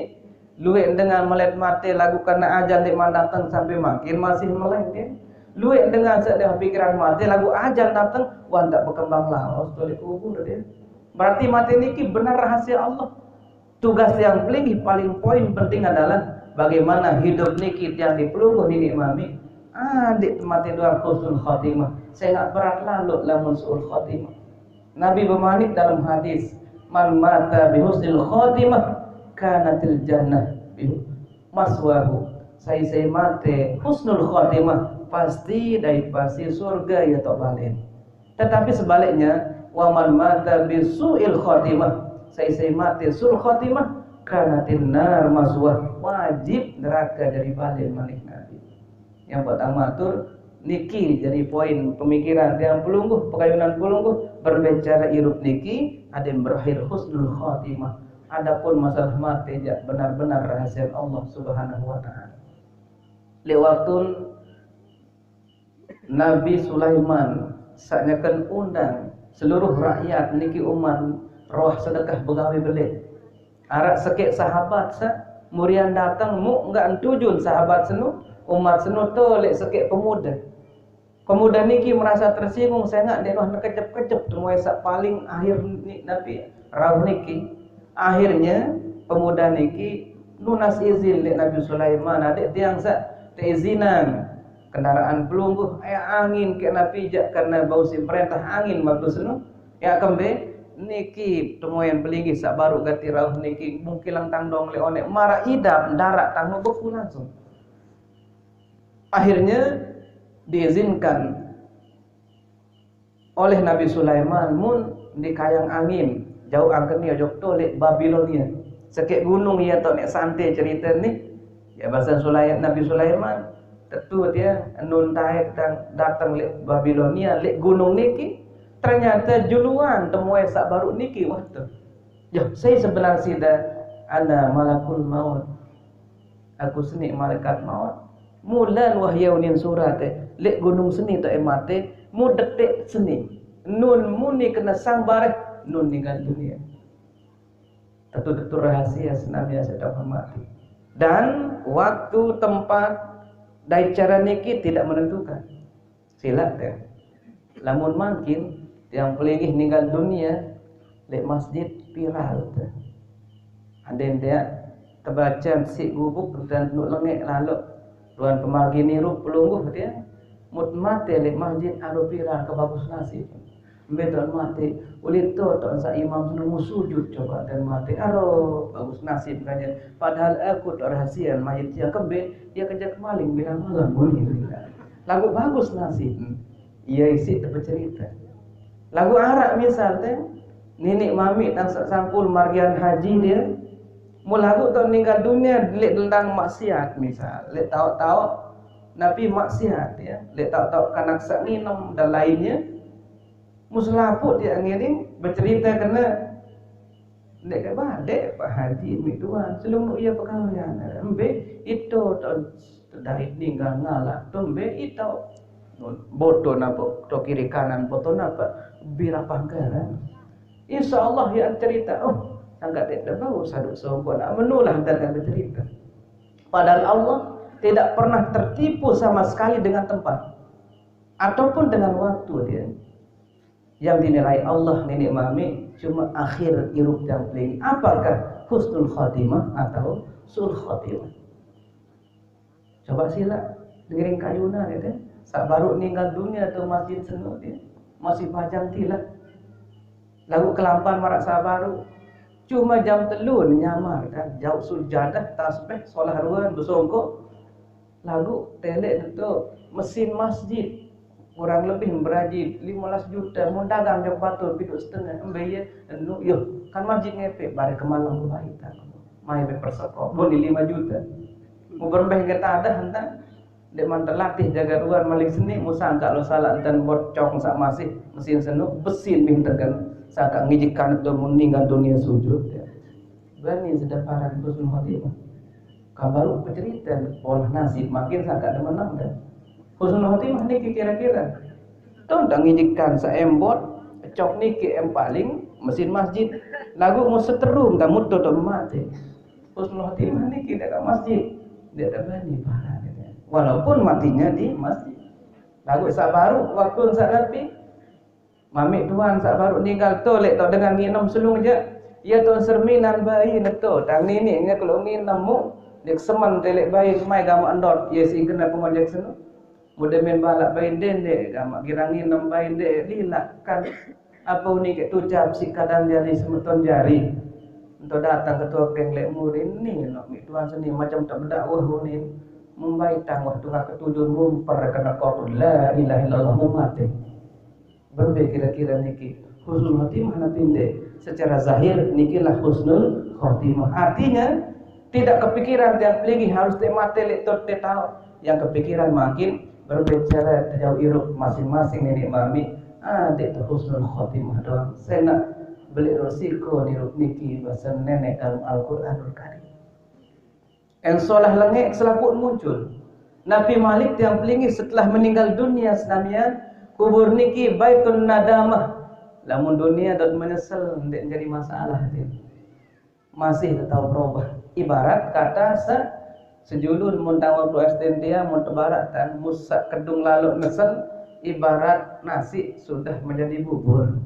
Luek dengan melet mate lagu karena ajal ndek man dateng sampai makin masih meleng dia. Luek dengan sak dia pikiran mate lagu ajal dateng, wah ndak berkembang laos toleh kubur dia. Berarti mate niki benar rahasia Allah. Tugas yang pelinggih paling poin penting adalah bagaimana hidup niki tiang di pelungguh nini mami. Adik mate doang husnul khotimah. Saya nggak berat lalu lamun suul khotimah. Nabi bermanik dalam hadis, "Man mata bi husnil khotimah kanatil jannah bi maswahu." Sai-sai mate husnul khotimah pasti dari pasti surga ya tok balen. Tetapi sebaliknya, "Wa man mata bi suil khotimah." Sai-sai mate suul khotimah kanatin nar maswah, wajib neraka dari balen manik Nabi. Yang pertama tur niki jadi poin pemikiran tiang pelungguh, pekayunan pelungguh, berbicara irup niki ada yang berakhir husnul khotimah. Adapun masalah mate jak benar-benar rahasia Allah Subhanahu wa taala. Lek waktu Nabi Sulaiman saknyaken undang seluruh rakyat niki umat roh sedekah begawe belek. Arak sekek sahabat sa murian datang mu enggak entujun sahabat senu, umat senu to lek sekek pemuda. Pemuda niki merasa tersinggung, saya enggak dek roh nekejep-kejep temue sak paling akhir ni, Nabi rauh niki. Akhirnya pemuda niki nunas izin lek Nabi Sulaiman, adik tiang sak teizinan kendaraan pelungguh, eh, angin ke Nabi jak karena bau si perintah angin bagus senu. Ya kembe niki temuan pelinggih sak baru gati rauh niki mungkilang tangdong lek onek mara idap darat tangdong beku langsung. Akhirnya diizinkan oleh Nabi Sulaiman mun di kayang angin jauh angkeni ojok to lek Babilonia. Sekek gunung ia to nek sante cerita ni. Ya bahasa Sulaiman, Nabi Sulaiman tetu dia nun taek datang lek Babilonia lek gunung niki. Ternyata juluan temue sak baru niki waktu. Ya, saya sebenar sida ana malakul maut. Aku seni malaikat maut. Mulan wahya unin surat eh. Lek gunung seni tak eh mate, mu detik seni. Nun muni kena sang bareh, nun ninggal dunia. Tentu-tentu rahasia senamnya saya tak hormati. Dan waktu, tempat, dan cara niki tidak menentukan. Silak teh. Lamun mangkin tiang pelinggih ninggal dunia lek masjid viral teh. Aden dia kebaca si gubuk dan nuk lengek lalok ruan pemargi niru pelungguh dia. Mut mate lek masjid anu viral ke bagus nasib. Mbe tuan mate, ulih tu tuan sa imam nunggu sujud coba dan mate. Aro bagus nasib kanya. Padahal aku tak rahasian mayit yang kembe, dia kerja kemaling bila malam bunyi. Lagu bagus nasib. Ia isi tu bercerita. Lagu arak misal teh, nini mami tang sampul margian haji dia. Mu lagu tau ninggal dunia lek tentang maksiat misal, lek tau-tau napi maksiat ya, lek tau-tau kanak sak nginem dan lainnya. Mu selaput dia ngiring bercerita kena dek ke badek Pak Haji mi tuan selung ia pegawaian. Embe itu tau tedait ninggal ngalak tu embe itu. Boto napa to kiri kanan boto napa birapangkaran. Insya Allah yang cerita oh sangka tidak tahu saduk sombong nak menulah dan ada cerita. Padahal Allah tidak pernah tertipu sama sekali dengan tempat ataupun dengan waktu dia. Yang dinilai Allah nini mami cuma akhir irup yang peling. Apakah husnul khotimah atau sul khotimah? Coba sila dengerin kayuna ya kan. Sak baru ninggal dunia tu masjid senu dia masih pajang tilah. Lagu kelampan marak sak baru. Cuma jam telu nyamar kan. Jauh sujadah, tasbih, solah ruan, bersongkok. Lagu telek tu mesin masjid kurang lebih beraji lima belas juta. Mun dagang dia batul piduk setengah. Embe ya, enu yo kan masjid ngepek bare kemalang baik tak. Mai be perseko. Mun di lima juta. Mu berembeh kita ada hentak. Dek man terlatih jaga ruan maling seni, mu sangka lo salah enten bocong sak masih mesin senu, besin bih tekan. Sangka ngijikan tu mun ninggal dunia sujud. Ya. Berani sedaparan husnul khotimah. Kabaru bercerita, pola nasib makin sangka demenang dah. Husnul khotimah ni kira-kira. Tau tak ngijikan saembot, Cok niki em paling mesin masjid. Lagu mu seteru, kamu tutup mati. Husnul khotimah niki dekat masjid. Dia tak bani pahala. Walaupun matinya di masjid. Lagu sabaru waktu sa Nabi. Mami tuan sa baru ninggal tu, lek tu dengan nginem selung je. Ia tu serminan bayi neto. Tang nini nya kalau nginem mu, dia semen telek bayi mai gamak endot. Ia si kena pengojek senu. Muda main balak bayi dendek, gamak girang nginem bayi dek, lilak kan. Apa uni ke tucap si kadang jari semeton jari. Ento datang ketua geng lek murin ni, nak mi tuan seni macam tak bedakwah uni. Mumbai tang waktu ngak ketujuh mumper kena kok la ilaha illallah mumate. Berbe kira-kira niki. Husnul khotimah na pinde. Secara zahir nikilah husnul khotimah. Artinya, tidak kepikiran tiang peligi harus te mate lek tot te tau. Yang kepikiran makin berbicara jauh irup masing-masing nenek mami. Ah, dek tu husnul khotimah doang. Saya nak beli resiko nirup niki bahasa nenek dalam Al-Quranul Karim. En solah lengek selaput muncul. Nabi Malik tiang pelinggi setelah meninggal dunia senamian, kubur niki baitun nadamah. Lamun dunia dot menyesal, ndak jadi masalah dia. Masih tetap berubah. Ibarat kata se sejulun mun tang waktu S D dia mun tebarak tan musak kedung lalu nesen, ibarat nasi sudah menjadi bubur.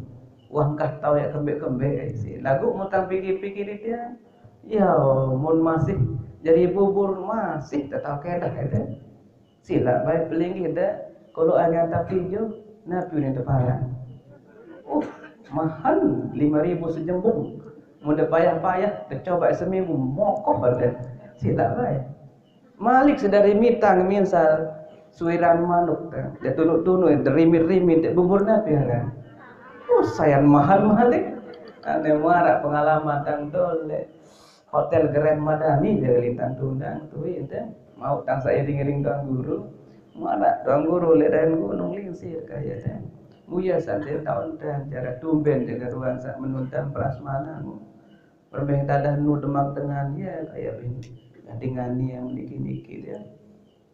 Wah engkah tau ya kembek-kembek si. Lagu mun tang pikir-pikir dia, ya mun masih jadi bubur masih tetap kedah itu. Sila baik pelinggih dah. Kalau angin tapi jo, napi ni teparan. Uh, mahal lima ribu sejembung. Mun dah payah-payah, dah coba seminggu, mokoh pada. Sila baik. Malik sedari mitang misal suiran manuk dah. Dia tunuk-tunuk, dia rimit-rimit, dia bubur napi kan. Uh, sayan mahal Malik. Ane muara pengalaman tang dole. Hotel Grand Madani dia lintang tundang tu itu. Mau tang saya iring-iring tuan guru. Muara tuan guru lek dalam gunung lingsir kaya teh. Buya santai tahun teh cara tumben jaga ruang sak menuntang prasmanan. Perbeng tadah nu demak dengan ya kaya bini. Dengan ni yang niki-niki dia.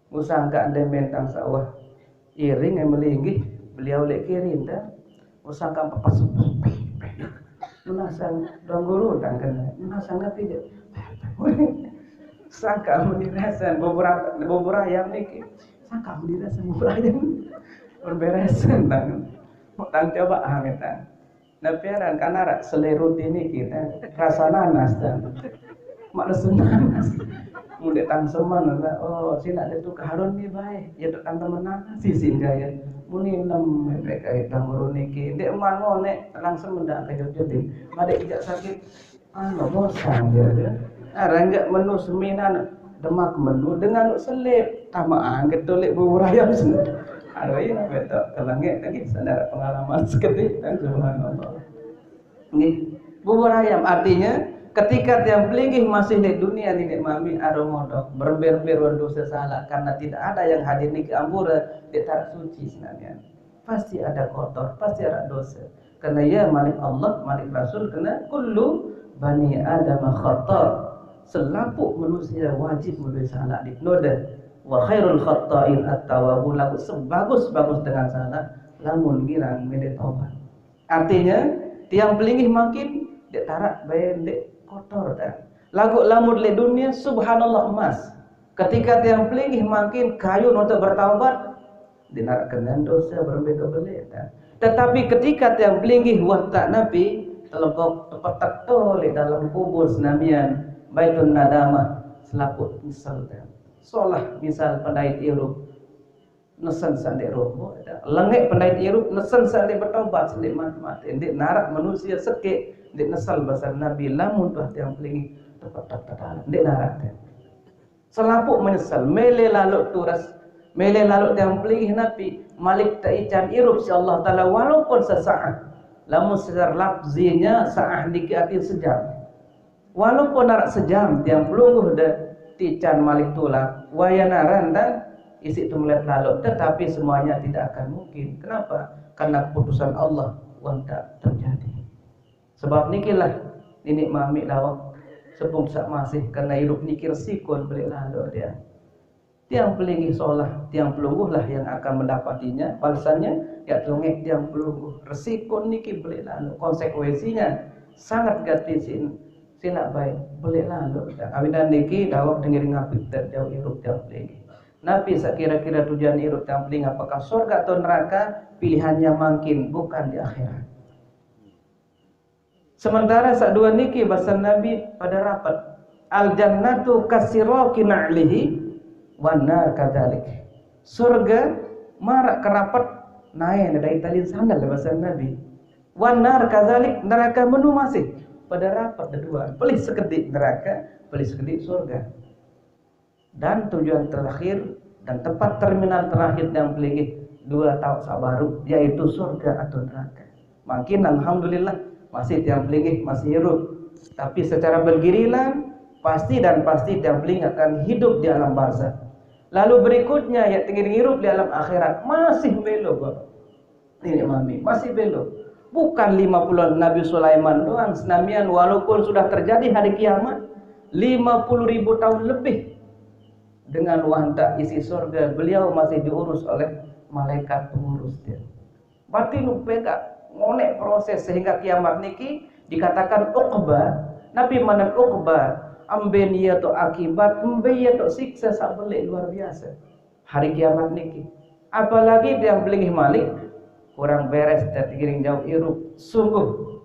Usangka ande mentang sawah iring yang melinggih beliau lek kirin dah. Usangka pepas menasang dong guru tang kena menasang ngerti dia. Sangka meni rasan bubur ayam niki. Sangka meni rasan bubur ayam. Berberesan tang. Tang coba ah kita. Nah, piaran kan arak selai roti niki, kan. Rasa nanas, kan. Mak rasa nanas. Mudik tang seman, kan. Oh, sila dia tu keharun ni baik. Ya, tu tang teman nanas, si singgah ya. Muni enam, mereka hitam roti niki. Dek mango, nek, langsung mendak ke jodin. Madek ijak sakit. Anu, bosan dia, dia. Nah, ranggak menu seminan, demak menu dengan selip. Tamaan ketulik bubur ayam sini. Aduh, iya, betul. Kelengit lagi, sadar pengalaman sekali. Dan subhanallah. Nih, bubur ayam artinya ketika tiang pelinggih masih di dunia nenek mami aro modok berber-ber dosa salah karena tidak ada yang hadir niki ampura, dia tak suci sebenarnya. Pasti ada kotor, pasti ada dosa. Karena ya malik Allah, malik Rasul, kena kullu bani Adam khata. Selapuq manusia wajib mudui salah di noda. Wa khairul khata'in at-tawwabun, lagu sebagus-bagus dengan salah lamun girang mede tobat. Artinya, tiang pelinggih makin dek tarak bae dek kotor dah. Lagu lamun le dunia subhanallah emas. Ketika tiang pelinggih makin kayu untuk bertaubat, dinarak kenen dosa berembe kebelek dah. Tetapi ketika tiang pelinggih wah tak napi, telebok tepetek tole dalam kubur senamian, baitun nadamah, selaput nyesel dah. Solah misal pendait irup, nesen sandek robo dah. Lengek pendait irup, nesen sandek bertaubat, sandek mati-mati. Ndik narak manusia sekek, ndik nesal basar Nabi, lamun tuah tiang pelinggih, tepetek tedalam, ndik narak dah. Selapuk menyesal, mele laluk turas, mele laluk tiang pelinggih napi, malik teican irup si Allah Ta'ala walaupun sesaat. Lamun secara lafzinya saat niki arti sejam. Walaupun narak sejam tiang pelungguh de tican malik tulak, waya naran dan isi tu melet laluk, tetapi semuanya tidak akan mungkin. Kenapa? Karena keputusan Allah wan tak terjadi. Sebab nikilah nini mami lawak sepung sak masih karena irup niki resiko beli laluk dia. Tiang pelinggih solah, tiang pelungguh lah yang akan mendapatinya, balasannya ya tongek tiang pelungguh. Resiko niki beleq lalo, konsekuensinya sangat gati sin, silaq bae beleq lalo. Awinan niki dawek tengiring apik jauq irup tiang pelinggih. Napi saq kira-kira tujuan irup tiang pelinggih, apakah surga atau neraka? Pilihannya mangkin bukan di akhirat. Sementara saq due niki basen Nabi pade rapet. Al jannatu kasiraki na'lihi wan nar kadzalik. Surge maraq kerapet nae ne dait talin sandal basen Nabi. Wan nar kadzalik, nerake menu masih. Pade rapet dedue. Pelih sekediq nerake, pelih sekediq surge. Dan tujuan terakhir dan tempat terminal terakhir tiang pelinggih due taoq saq baruq, yaitu surga atau neraka. Mangkin alhamdulillah masih tiang pelinggih masih irup. Tapi secara bergiliran pasti dan pasti tiang pelinggih akan hidup di alam barzakh. Lalu berikutnya ya tengiring irup di alam akhirat masih belo, Bapak. Neneq mami masih belo. Bukan lima puluh Nabi Sulaiman doang, senamian walaupun sudah terjadi hari kiamat lima puluh ribu tahun lebih, dengan wantaq isi surga, beliau masih diurus oleh malaikat pengurus dia. Berarti nu pegaq ngoneq proses sehingga kiamat niki dikatakan uqba. Napi manen uqba? Embe ie toq akibat, embe ie toq sikse saq beleq luar biase. Hari kiamat niki. Apalagi tiang pelinggih malik, kurang beres dait tengiring jauq irup. Sungguh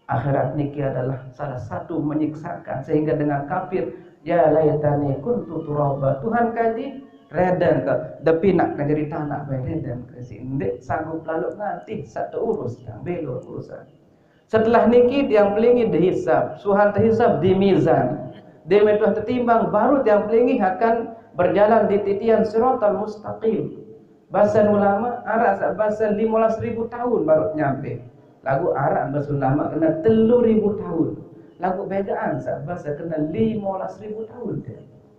akhirat niki adalah salah satu menyiksakan sehingga dengan kafir, "Ya laitani kuntu turaba." Tuhan kaji, redengke, depinaq ke jari tanaq bae, redengke, siq ndeq sanggup lalo nganti saq teurus tiang belo urusan. Setelah niki tiang pelinggih dihisab, suhan tehisab di mizan. Dait metuh tetimbang, baru tiang pelinggih akan berjalan di titian siratal mustaqim. Basen ulama, araq saq basen lime belas ribu taun baruq nyampe. Laguq araq basen ulama kene telu ribu taun. Laguq begaan saq basen kene lime belas ribu taun.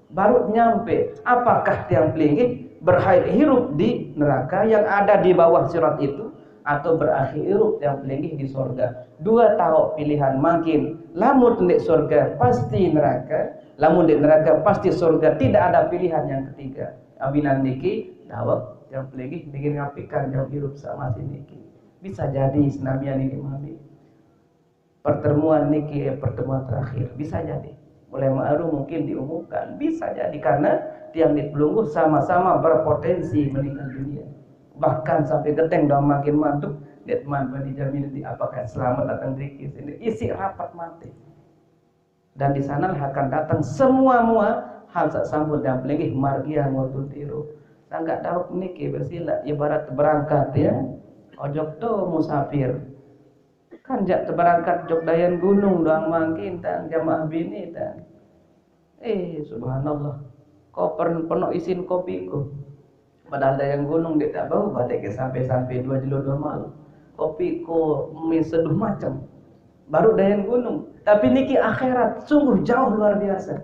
Baruq nyampe, apakah tiang pelinggih berhak irup di neraka yang ada di bawah sirat itu, atau berakhir irup tiang pelinggih di surga? Due taoq pilihan mangkin. Lamun ndeq surga, pasti neraka. Lamun ndeq neraka, pasti surga. Tidak ada pilihan yang ketiga. Awinan niki, dawek tiang pelinggih niki ngapikan jauq irup saq masih niki. Bisa jadi senamian niki mami. Pertemuan niki pertemuan terakhir, bisa jadi. Mulai mauq aru mungkin diumumkan, bisa jadi karena tiang ndeq pelungguh sama-sama berpotensi meninggal dunia. Bahkan sampai gedeng doang mangkin mantuk, ndeq teman bani jamin di apakah selamat datang riki sini. Isi rapat mati. Dan di sanalah akan datang semua mua hal saq sampun tiang pelinggih margiang waktu tiru. Sangkaq dawek niki besilaq ibarat berangkat ya. Ojok to musafir. Kan jaq teberangkat jok dayen gunung doang mangkin tang jamaah bini tang. Eh, subhanallah. Koper penoq isin kopiku. Padahal dayen gunung ndeq tebau, badeq ke sampe-sampe due jelo due malem. Kopiku mi seduh macem. Baruq dayen gunung. Tapi niki akhirat, sungguh jauh luar biasa.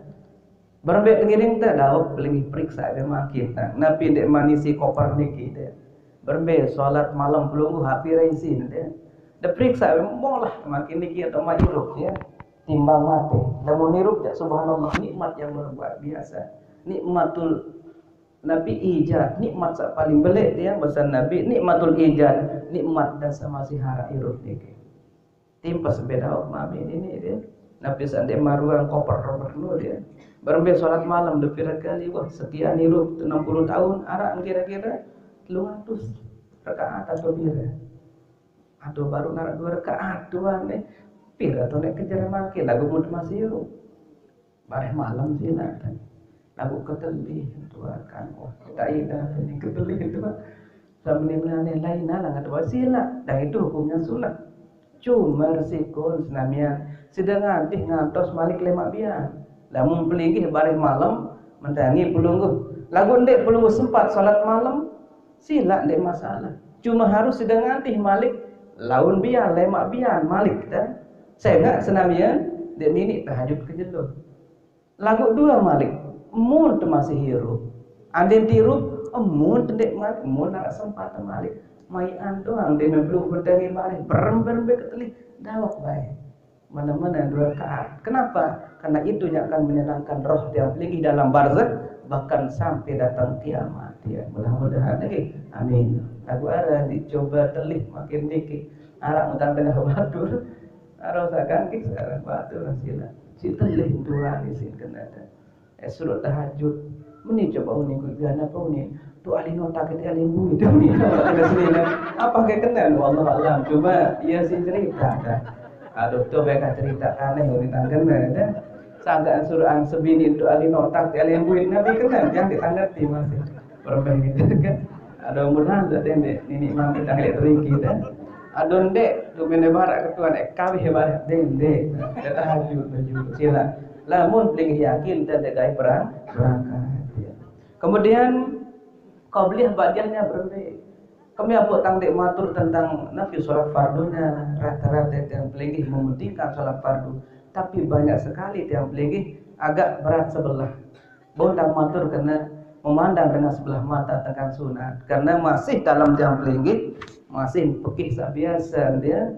Berembe tengiring te dawek pelinggih periksa be mangkin te. Napi ndeq manisi koper niki te. Berembe solat malem pelungguh api re isin te. De periksa be molah mangkin niki atau mairup ya. Timbang mate. Lamun irup jaq subhanallah nikmat yang luar biasa. Nikmatul Nabi ijad, nikmat saq paling beleq tiang basen Nabi, nikmatul ijad, nikmat dan semasih araq irup niki. Timpes beda mami nini dia. Napi saq ndeq maruang koper-koper nu dia. Berembe solat malem de pire kali? Wah, sekian irup enam puluh taun, araq kira-kira telung atus rekaat atau pire? Aduh, baru naraq due rekaat doang nih. Pire to nek kejer mangkin laguq mun masih irup. Bareh malem silaq. Laguq ketelih doang kan. Wah, kita idah ini ketelih doang. Sambil menane lain alang atau silaq. Dan itu hukumnya sunat. Cuma resiko senamian. Side ngantih ngantos malik lemaq bian. Lamun pelinggih bareh malem, mentangi pelungguh. Laguq ndeq pelungguh sempat salat malem, silaq ndeq masalah. Cuma harus side ngantih malik laun bian, lemaq bian malik te. Sengaq senamian ndeq niniq tahajud kejelo. Laguq due malik, mun te masih irup. Andin te irup, emun te ndeq malik, mun araq sempat te malik. Maiqan doang, ndeqne belum bentengi malik, berem-berem be ketelih, dawek bae. Mana-mana due rekaat. Kenapa? Karena itu yang akan menyenangkan roh tiang pelinggih dalam barzakh. bahkan sampai datang kiamat, ya. Mudah-mudahan lagi. Amin. Lagu arah dicoba telih makin dikit. Arak utang tengah batur. Arah usah kangkis arah batur sila. Si telih tuan isin kena ada. Eh, surat tahajud. Meni coba uni ku gana apa uni? Tu ahli nota ke ahli bui tu uni. Kena sini kan. Apa ke kenal? Wallah alam. Cuma ia si cerita dah. Aduh, tu mereka cerita aneh uni tak kenal dah. Sangkaan suruhan sebini tu ahli nota ke ahli bui, Nabi kenal yang ditanggapi masih. Permen gitu kan. Ada mudahan tak dendek nini mampu tanggapi kita. Ada ndek tu mene barak ketuan eh kawih barak dendek. Dia tahajud baju sila. Lamun peling yakin dan degai perang berangkat. Ya. Kemudian qabliyah ba'diyahnya berembe. Kami apa tang dek matur tentang nafi sholat fardunya, rata-rata yang pelinggih mementingkan sholat fardu. Tapi banyak sekali yang pelinggih agak berat sebelah. Bontang matur kena memandang dengan sebelah mata tentang sunat. Karena masih dalam tiang pelinggih, masih pekih sak biasa dia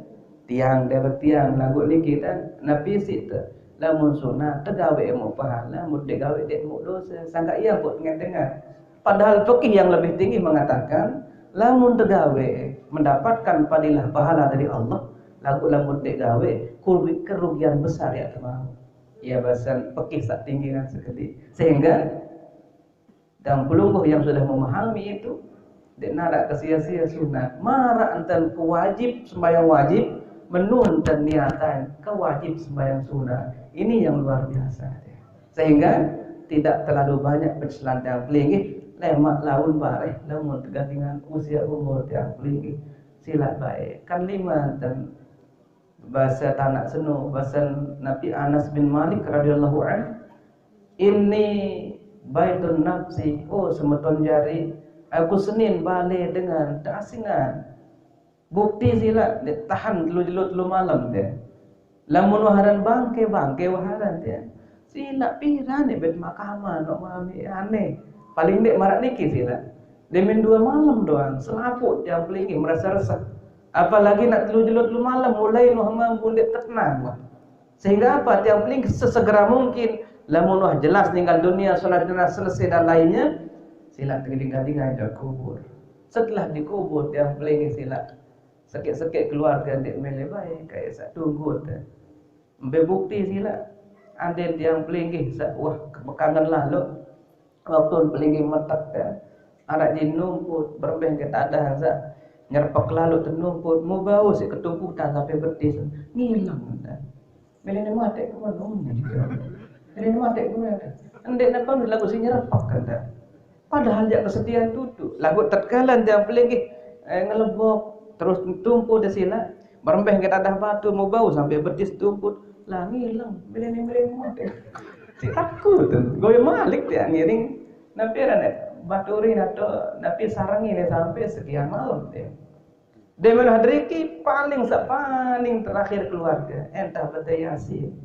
tiang dia bertiang lagu ni kita napi situ. Lamun sunat tegawe mau pahala, mun tegawe dek mau dosa. Sangka ia buat tengah-tengah. Padahal fikih yang lebih tinggi mengatakan, lamun tegawe mendapatkan padilah pahala dari Allah, lagu lamun tegawe kurwi kerugian besar ya teman. Ya bahasan fikih sak tinggi kan sekali. Sehingga dan pelungguh yang sudah memahami itu, dek narak ke sia-sia sunat. Marak enten kewajib sembahyang wajib, menunten niatan kewajib sembahyang sunat. Ini yang luar biasa. Sehingga tidak terlalu banyak penyesalan tiang pelinggih, lemak laun bareh lamun tergantingan usia umur tiang pelinggih. Silap baik. Kan lima dan bahasa tanak senu, bahasa Nabi Anas bin Malik radhiyallahu anhu, ini baitun nafsi, oh semeton jari, aku senin balik dengan tak asingan. Bukti sila, dia tahan telu jelo telu malam dia. Lamun waharan bangke, bangke waharan dia. Sila pira ni bet mahkamah nak mami aneh. Paling dek marak niki sila. Demen dua malam doang, selaput yang pelinggih merasa resah. Apalagi nak telu jelo telu malam, mulai nuh mampu dek tenang wah. Sehingga apa? Tiang pelinggih sesegera mungkin, lamun wah jelas ninggal dunia, sholat jenazah selesai dan lainnya, sila tinggal-tinggal kubur. Setelah dikubur, tiang pelinggih sila sekit-sekit keluarga dek mele baik, kayak sak tunggu tu. Embe bukti sila. Andai tiang pelinggih sak wah kepekangan lalu. Waktu pelinggih metek ya. Arak jin numput, berembeh ke tadah sak nyerpek lalu tenumput, mau bau si ketumputan sampai betis. Ngilang dah. Bila ni mati ke mana? Bila ni mati ke mana? Endek napa lagu si nyerpek kan dah. Padahal jak kesedihan tutu. Lagu tatkala tiang pelinggih eh, ngelebok terus tumpu di sila. Berembeh ke tadah batu mau bau sampai betis tumput. Lah ngilang bila ni bila ni mati. Si takut tu. Goy malik dia ngiring. Napi ada nak baturi atau napi sarangi ni sampai sekian malam dia. Dia malah deriki paling sak paling terakhir keluarga. Entah betul Yasin.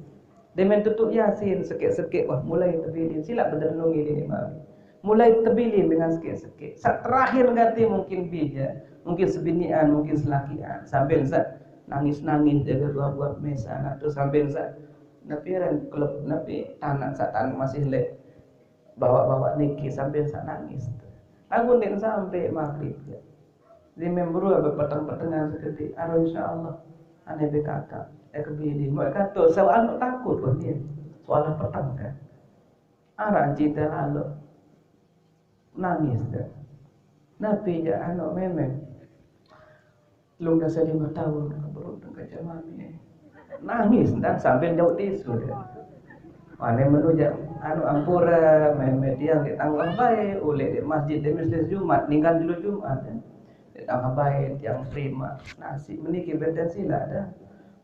Demen tutuk Yasin sekit-sekit wah mulai tebilin. Silap berenungi dini mami. Mulai tebilin dengan sekit-sekit. Sak terakhir ganti mungkin bija, mungkin sebinian, mungkin selakian. Sambil sak nangis-nangis jaga buat-buat mesan atau sambil sak napi ran klub napi tanak sak tanak masih lek bawa-bawa niki sambil sak nangis. Lagu ndik sampai maghrib ya. Di memburu abis petang-petangan seketi. Aro insya Allah. Ane B K K. Eh kebili. Mau kata soal nak takut pun dia. Soal petang kan. Arah cinta lalu. Nangis kan. Napi ya anak memang. Belum dah lima tahun beruntung kerja mami. Nangis dan sambil jauh tisu dia. Mana menujak anu ampura, main media di tanggal baik, oleh di masjid di masjid Jumat, ninggal dulu Jumat. Ya. Di tanggal baik yang terima nasi meniki benten sila dah.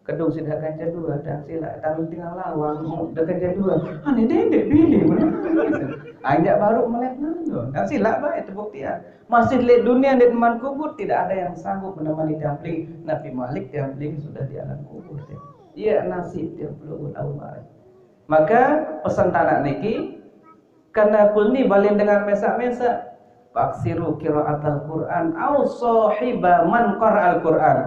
Kedung sida kanca dua dan sila tang tinggal lawang dek kanca dua. Ane dendek bini menangis. Anjak baru melek nando. Dan sila baik terbuktian. Masih lek dunia di teman kubur tidak ada yang sanggup menemani tiang peling. Nabi Malik tiang peling sudah di alam kubur. Ia nasib tiang peling almarhum. Maka pesan tanak niki karena kulni balin dengan mesak-mesak. Faksiru qiraatal Quran au sahiba man qara'al Quran.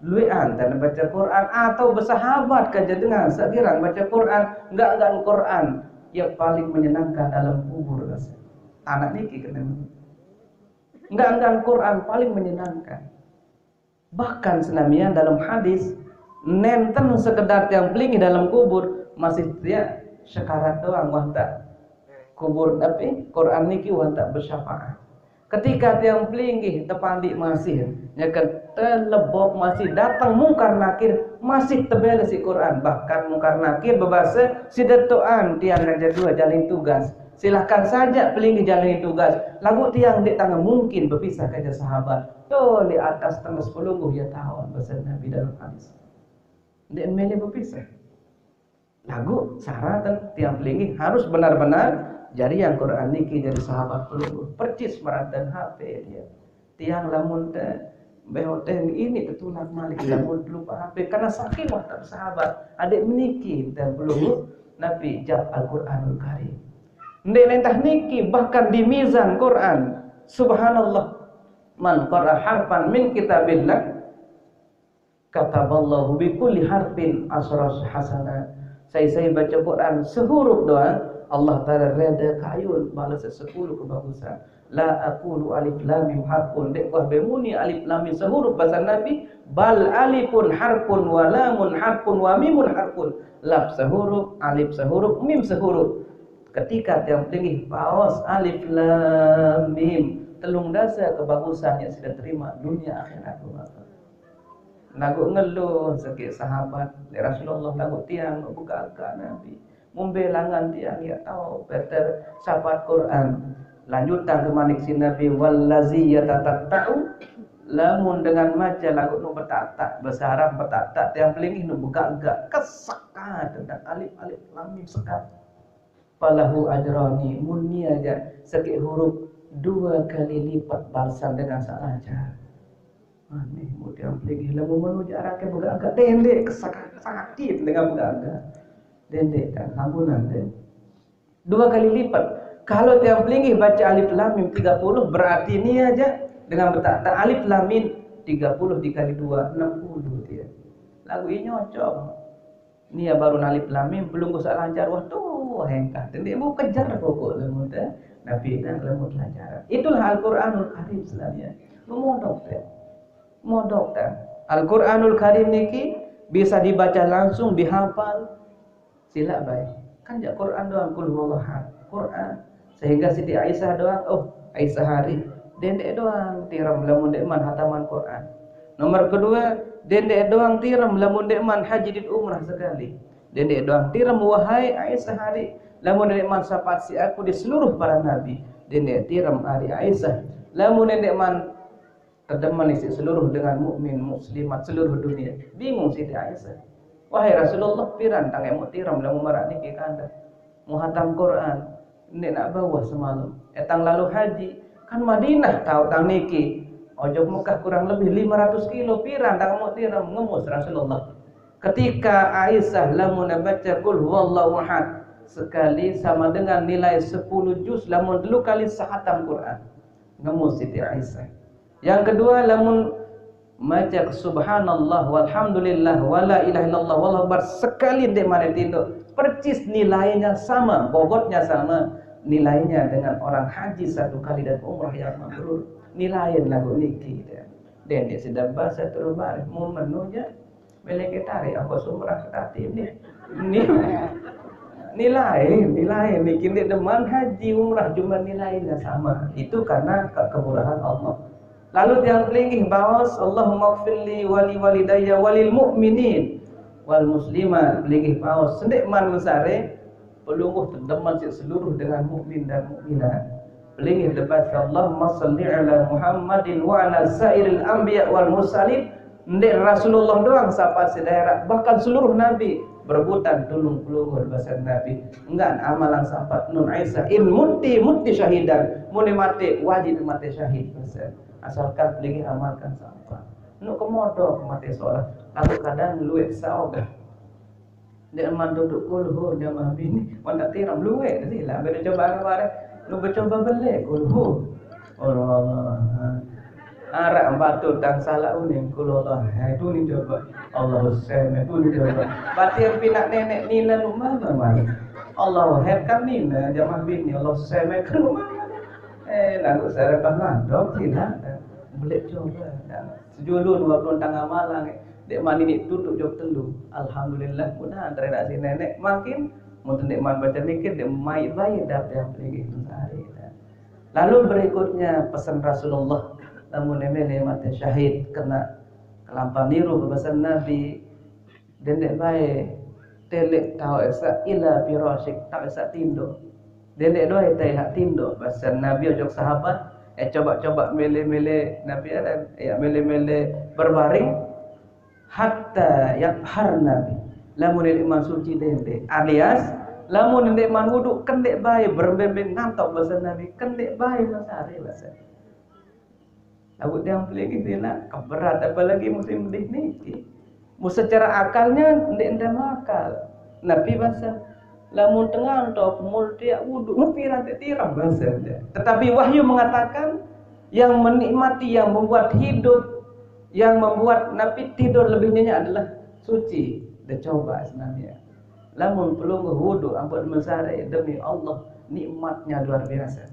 Luian dan baca Quran atau bersahabat kerja dengan segiran baca Quran, enggak enggak Quran. Ia paling menyenangkan dalam kubur. Anak niki kena. Enggak-enggak Quran paling menyenangkan. Bahkan senamian dalam hadis, nenten sekedar tiang pelinggih dalam kubur, masih dia sekarat doang wah tak kubur, tapi Quran niki wah tak bersyafaat. Ketika tiang pelinggih tepandi masih, nyeken telebok masih datang mungkar nakir, masih tebel si Quran. Bahkan mungkar nakir bebasa, si detuan tiang aja dua jalin tugas. Silahkan saja pelinggih jalin tugas. Lagu tiang dek tangga mungkin berpisah kerja sahabat. Tuh di atas tengah sepuluh ya tahun bahasa Nabi dalam hadis. Dek mele berpisah. Lagu syarat tiang pelinggih harus benar-benar jadi yang Quran niki jadi sahabat pelungguh. Percis meratan H P dia. Tiang lamun teh behoteng ini tertulak malik lamun lupa H P karena saking wah tak sahabat. Adik meniki tiang pelungguh napi jap Al-Quranul Karim. Ndek lentah niki bahkan di mizan Quran. Subhanallah. Man qara harfan min kitabillah kataballahu bi kulli harfin asra hasanat. Saya-saya baca Quran sehuruf doang, Allah Ta'ala reda kayun balas sepuluh kebagusan. La aqulu alif lam mim harfun. Dek wah bemuni alif lam mim sehuruf bahasa Nabi, bal alifun harfun wa lamun harfun wa mimun harfun. Laf sehuruf, alif sehuruf, mim sehuruf. Ketika tiang pelinggih paos alif lam mim, telung dasa kebagusan yang sudah terima dunia akhirat. Lagu ngeluh sakit sahabat, ya Rasulullah lagu tiang buka agak Nabi. Mumbe langan tiang ya tahu Peter sahabat Quran. Lanjutan ke manik si Nabi wallazi yatatatta'u lamun dengan maca lagu nu betatak, besarap betatak tiang pelinggih nu begagak kesekat tentang alif alif lam mim sekat. Falahu ajrani mun nia aja sakit huruf dua kali lipat balsan dengan salah cara. Aneh, mudah lagi lamun menuju arah ke begagak dendek kesekat sakit dengan begagak. Dendek kan ampunan deh. Dua kali lipat. Kalau tiang pelinggih baca alif lam mim tiga puluh, berarti ni aja dengan betak tak alif lam mim tiga puluh dikali dua, enam puluh dia. Lagu ini nyocok. Ni ya baru alif lam mim belum usah lancar wah tuh hengkah. Tadi mau kejar pokok lemu teh. Nabi kan lemu lancar. Itulah Al-Quranul Karim sebenarnya. Memodok teh. Modok teh. Al-Quranul Karim niki bisa dibaca langsung, dihafal. Sila baik. Kan jak Quran doang kul huwallahu ahad. Quran. Sehingga Siti Aisyah doang, oh, Aisyah hari. Dendek doang tiram lamun dek man hataman Quran. Nomor kedua, dendek doang tiram lamun dek man haji dit umrah sekali. Dendek doang tiram wahai Aisyah hari. Lamun dek man sapat si aku di seluruh para nabi. Dendek tiram hari Aisyah. Lamun dek man terdemen isi seluruh dengan mukmin muslimat seluruh dunia. Bingung Siti Aisyah. Wahai Rasulullah, piran tang emu tiram lamun marak niki kanda. Muhatam Quran, ini nak bawah semalam. Etang lalu haji, kan Madinah tahu tang niki. Ojok Mekah kurang lebih lima ratus kilo, piran tang emu tiram ngemus Rasulullah. Ketika Aisyah lamun baca kul huwallahu ahad sekali sama dengan nilai sepuluh juz lamun dulu kali sehatam Quran. Ngemus Siti Aisyah. Yang kedua, lamun maca subhanallah walhamdulillah wala ilaha illallah wallahu akbar sekali dek mana tinduk, percis nilainya sama, bobotnya sama nilainya dengan orang haji satu kali dan umrah yang mabrur. Nilainya lagu niki deh. Dek sudah bahasa terus baris mau menunya Meleke tarik aku sumrah tadi ni. Ni nilai, nilai ni kini deman haji umrah cuma nilainya sama. Itu karena kemurahan Allah. Lalu tiang pelinggih baos Allahumma gfirli wali walidayya walil mu'minin wal muslimat. Pelinggih baos sendek man mesare pelungguh terdeman si seluruh dengan mukmin dan mukminat. Pelinggih debat Allahumma salli ala Muhammadin wa ala sairil anbiya wal mursalin. Ndek Rasulullah doang sapat sedaerah, bahkan seluruh nabi berebutan tulung pelungguh bahasa Nabi. Enggak amalan sapat nun Aisyah in muti muti syahidan, muni mati wajib mati syahid bahasa. Asalkan pelinggih amalkan sapat. Nuk kemodok mati sholat, lalu kadang luit saogah. Dia man duduk kulhu dia mah bini, man tak tiram luwe tadi lah. Beda coba apa ada. Lu bercoba beli kulhu. Allah. Arak batu tang salah uning kulhu Allah. Hai tu ni coba. Allah Hussein tu ni coba. Batin pinak nenek nila lu mama man. Allah herkan ni na jamaah bini Allah semek ke rumah. Eh, lagu saya pas mandok sila. Boleh coba. Sejulu dua puluh tangah malang. Dek mani ni tutup jok telu. Alhamdulillah, mudah antara nak si nenek makin mungkin dek man baca mikir dek mai bayi dap yang pergi sehari. Lalu berikutnya pesan Rasulullah, lamun emele mati syahid kena kelampa niru pesan Nabi, dendek bae telek tau esa ila pirasik tau esa tindo. Dendek doa tai hak tindo pesan Nabi ojok sahabat, eh coba-coba mele-mele Nabi ada, ya mele-mele berbaring hatta yathar Nabi. Lamun dendek man suci dendek alias lamun dendek man wudu kendek bae berembeng ngantok pesan Nabi kendek bae masare pesan. Lagu yang paling itulah keberat apalagi musim dih niki. Mu secara akalnya ndak ndak makal. Nabi bahasa lamun tengah tok mul tiak wudu ngupi rantai tiram bahasa dia. Tetapi wahyu mengatakan yang menikmati yang membuat hidup yang membuat Nabi tidur lebih nyenyak adalah suci. Dia coba sebenarnya. Lamun pelungguh wudu ampun mesare demi Allah nikmatnya luar biasa.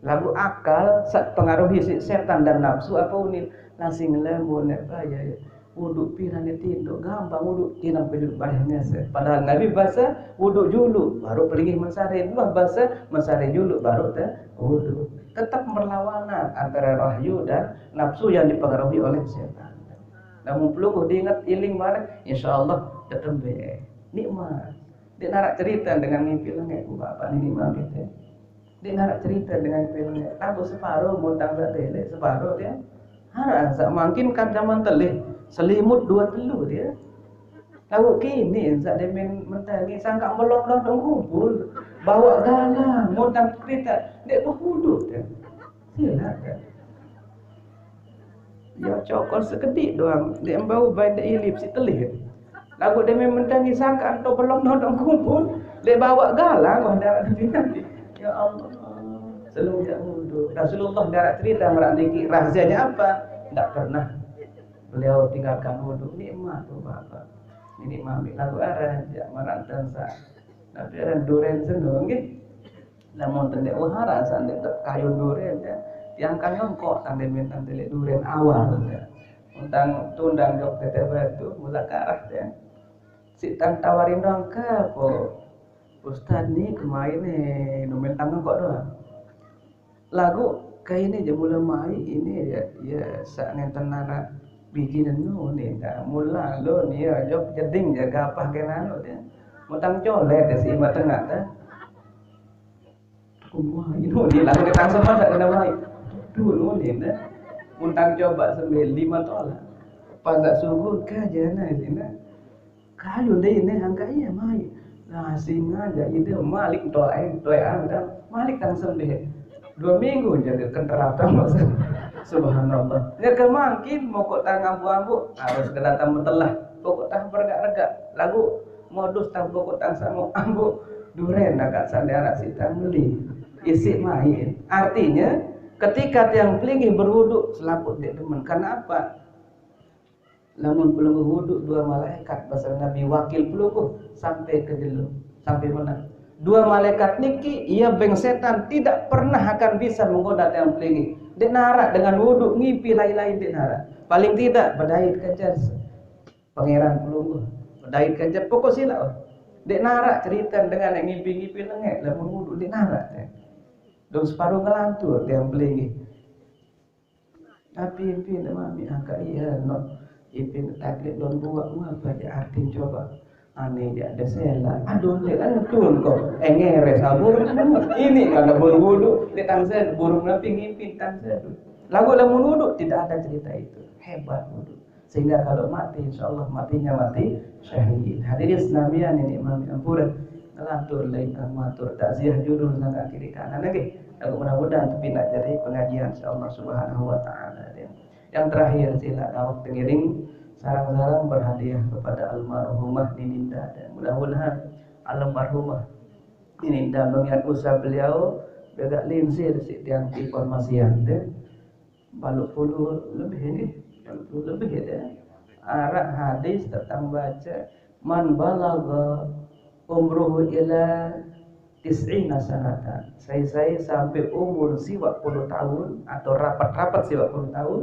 Lagu akal sat pengaruhi si setan dan nafsu apa unin nasi ngelemu ne baya wudu piran ne tindo gampang wudu tinang pejud bayar nyese. Padahal Nabi bahasa wudu julu baru pelingih mesare, buah bahasa mesare julu baru te wudu. Tetap berlawanan antara wahyu dan nafsu yang dipengaruhi oleh setan. Namun pelungguh diingat iling bareng, insya Allah tetembe nikmat. Dia narak cerita dengan mimpi lengek ku bapak ni mami teh. Dia narak cerita dengan mimpi lengek. Lagu separuh mutang tak telek separuh dia. Hara sak mangkin kan zaman telih selimut dua telu dia. Lagu kini sak dia main mentangi sangka melok dong dong kumpul. Bawa galang mutang kereta. Dia berhudut dia. Silakan. Ya cokol sekedik doang. Dia embau bain dia ilip si telih. Lagu dia main mentangi sangka atau belum nodong kumpul. Dia bawa galang wah darah nanti. Ya Allah. Selalu dia wudu. Rasulullah darah cerita merak niki rahasianya apa? Tidak pernah beliau tinggalkan wudu. Nikmat tu bapak. Ini mami lagu arah jak marah dan sah. Tapi ada duren sendu nggih. Lamun tende wahara sande tek kayun duren ya. Tiang kayun kok tande minta tele duren awal ya. Untang tundang jok tete batu mula karah ya. Si tang tawarin dong ke po. Ustad ni kemain ni numen tangan kok doang. Lagu kayak ini aja mula mai ini ya ya sak ngenten nara biji nenu ni dah mula lo ni ya jok jeding jaga apa kena lo dia. Mutang colet ya si ima tengah dah. Wah, itu dia lagu kita sama tak kena mai. Dulu ni dah. Mutang coba sambil lima tola. Pas tak sungguh kaja na sini. Kayu deh ini angka iya mai. Nah, singa aja ide malik toai toai anda malik tang sembih. Dua minggu jadi kenterap tang. Subhanallah. Nya kemangkin mokok tang ambu-ambu harus kedatang metelah. Pokok tang bergak-regak. Lagu modus tang pokok tang sama ambu duren agak sandara si tang beli. Isi main. Artinya ketika tiang pelinggih berwudu selaput dia demen. Karena apa? Lamun pelungguh wudu dua malaikat pasal Nabi wakil pelungguh sampai ke jelo, sampai mana? Dua malaikat niki ia beng setan tidak pernah akan bisa menggoda tiang pelinggih. Dek narak dengan wudu ngipi lain-lain dek narak. Paling tidak bedait kajar pangeran pelungguh. Bedait kajar pokok sila. Dek narak cerita dengan yang ngipi-ngipi lengek lamun wudu dek narak. Dong separuh ngelantur tiang pelinggih. Tapi impi nama mi angka iya no impi taklit don buat mu apa dia artin coba. Ane dia ada sela. Aduh dia kan tun kok. Engere sabur. Ini kada berwudu. Dia tangsen burung napi ngimpi tangsen. Lagu lamun wudu tidak ada cerita itu. Hebat wudu. Sehingga kalau mati insya Allah matinya mati syahid. Hadirin senamian ini mami ampura. Ngelantur lain kang matur takziah judul nang kiri kanan lagi. Lagu mudah-mudahan tapi nak jadi pengajian insya Allah subhanahu wa ta'ala dia. Yang terakhir sila awak tengiring sarang-sarang berhadiah kepada almarhumah Nininda dan mudah-mudahan almarhumah Nininda mengingat usaha beliau juga linsir si tiang informasian dia. Balu puluh lebih ini, balu puluh lebih ya. Arak hadis tentang baca man balagha Umruhu ila tis'ina sanatan. Sai-sai sampai umur siwak puluh tahun atau rapat-rapat siwak puluh tahun.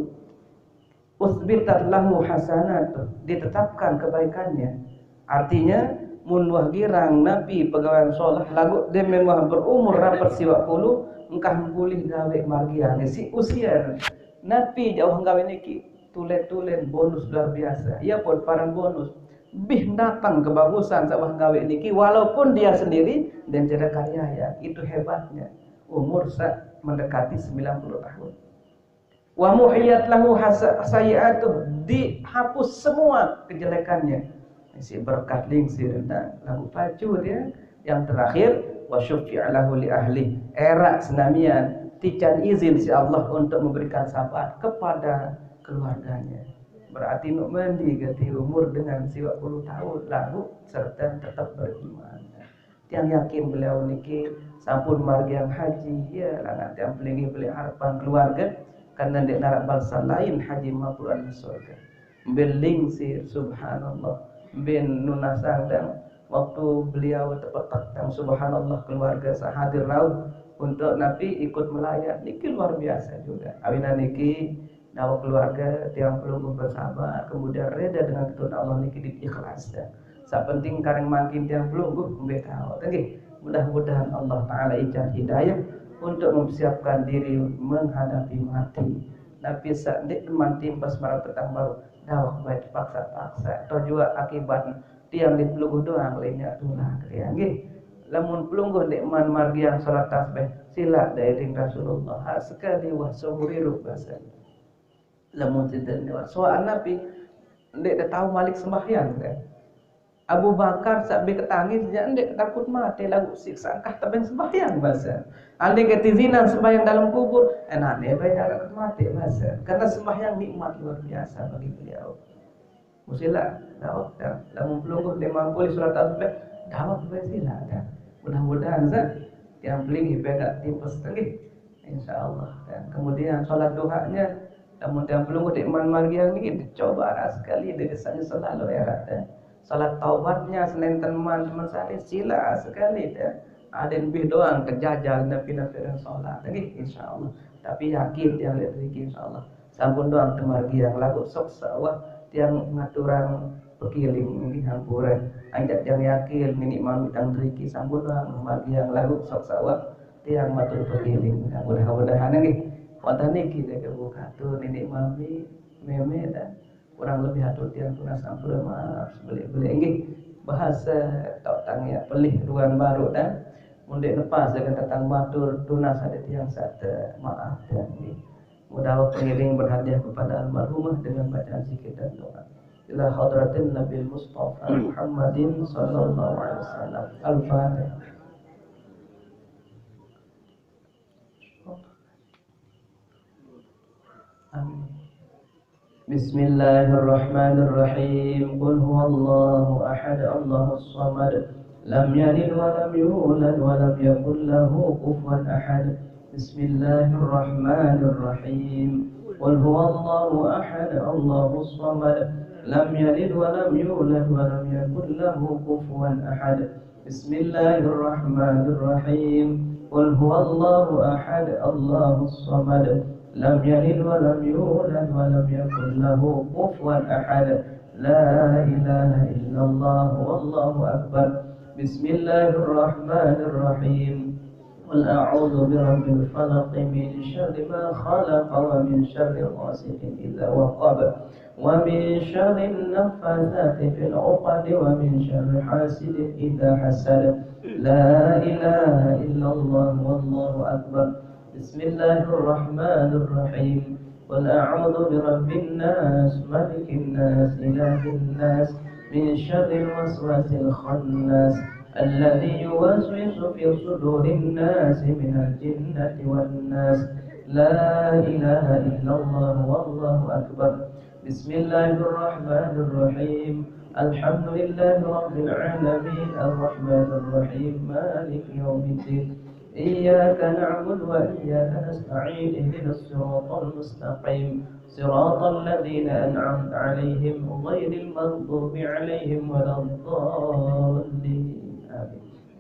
Utsbitat lahu hasanat, ditetapkan kebaikannya. Artinya, mun wah girang napi pegawaian solah, lagu dia memang berumur rapat siwak puluh, engkah pulih gawe margiang. Si usia napi jauh gawe niki, tulen-tulen bonus luar biasa. Ia pun paran bonus. Bih datang kebagusan sawah gawe niki, walaupun dia sendiri dan tidak kaya ya. Itu hebatnya. Umur sa mendekati sembilan puluh tahun. Wa muhiyat lahu hasa-, sayyi'atuh, dihapus semua kejelekannya. Si berkat lingsir, nah, lagu pacu dia. Yang terakhir, wa syuffi'a lahu li ahli, era senamian, tican izin si Allah untuk memberikan syafaat kepada keluarganya. Berarti nuk mandi gati umur dengan siwak puluh tahun lagu serta tetap beriman. Tiang yakin beliau niki sampun margiang haji, ya, langan tiang pelinggih beliau harapan keluarga, karena ndeq narak balesan lain haji mabrukan surga. Mbe lingsir, subhanallah. Mbe nunasang dang waktu beliau tepetek dang, subhanallah, keluarga sahadir rauh untuk napi ikut melayat niki luar biasa juga. Awinan niki dawek keluarga tiang pelungguh bersabar, kemudian reda dengan ketentuan Allah niki diikhlas. Sak penting kareng mangkin tiang pelungguh mbe tahu. Nggih, mudah-mudahan Allah Ta'ala ican hidayah untuk mempersiapkan diri menghadapi mati. Napi sak ndeq mati pas marang petang baru dawek bae paksa-paksa. Atau juga akibat tiang di pelungguh doang lenyaq tulah tiang nggih. Lamun pelungguh ndeq man margiang salat tasbih, silaq dairing Rasulullah. Ha, sekali wah seumur irup base. Lamun sinten niwaq soal napi ndeq tau malik sembahyang, kan? Abu Bakar saq be ketangis, jaq ndeq takut mate, laguq siksa engkah tebeng sembahyang, base. Andai kete zina sembahyang dalam kubur, enakne bae takut mate, base. Karena sembahyang nikmat luar biasa bagi beliau. Musila, dawek dah. Lamun pelungguh ndeq mampu surat tasbih, dawek bae silaq dah. Mudah-mudahan saq tiang pelinggih pedak tipes tenggih. Insyaallah. Dan kemudian salat duhanya, lamun tiang pelungguh ndeq man margiang niki, coba ras sekali, ndeq selalu erat, ya. Salat taubatnya, senenten man temen sehari, sila sekali, ya. Aden bih doang kejajal napi-napi dan salat. Nggih, insyaallah. Tapi yakin tiang leq riki, insyaallah. Sampun doang temargiang laguq sok sawah tiang ngaturang pekiling nggih hampure. Anjak tiang yakin niniq mamiq tang riki sampun doang margiang laguq sok sawah tiang matur pekiling. Nah, mudah-mudahan nggih wonten niki deke buka tu niniq mamiq meme dan kurang lebih atur tiang tunas ampure maaf sebeleq-beleq nggih. Bahasa tau tang ya pelih ruan baru dan mun ndeq nepas dengan tetang matur tunas ade tiang sate maaf dan nggih. Mudah pengiring berhadiah kepada almarhumah dengan bacaan zikir dan doa. Ila hadratin Nabil Mustafa Muhammadin sallallahu alaihi wasallam. Al-Fatihah. Amin. بسم الله الرحمن الرحيم. قل هو الله أحد، الله الصمد، لم يلد ولم يولد ولم يكن له كفوا أحد. بسم الله الرحمن الرحيم. قل هو الله أحد، الله الصمد، لم يلد ولم يولد ولم يكن له كفوا أحد. بسم الله الرحمن الرحيم. قل هو الله أحد، الله الصمد، لم يلد ولم يولد ولم يكن له كفوا أحد. لا إله إلا الله والله أكبر. بسم الله الرحمن الرحيم. قل أعوذ برب الفلق، من شر ما خلق، ومن شر غاسق إذا وقب، ومن شر النفاثات في العقد، ومن شر حاسد إذا حسد. لا إله إلا الله والله أكبر. بسم الله الرحمن الرحيم. قل أعوذ برب الناس، ملك الناس، إله الناس، من شر الوسواس الخناس، الذي يوسوس في صدور الناس من الجنة والناس. لا إله إلا الله والله أكبر. بسم الله الرحمن الرحيم. الحمد لله رب العالمين، الرحمن الرحيم، مالك يوم الدين. إياك نعبد وإياك نستعين، اهدنا الصراط المستقيم، صراط الذين أنعمت عليهم، غير المغضوب عليهم ولا الضالين.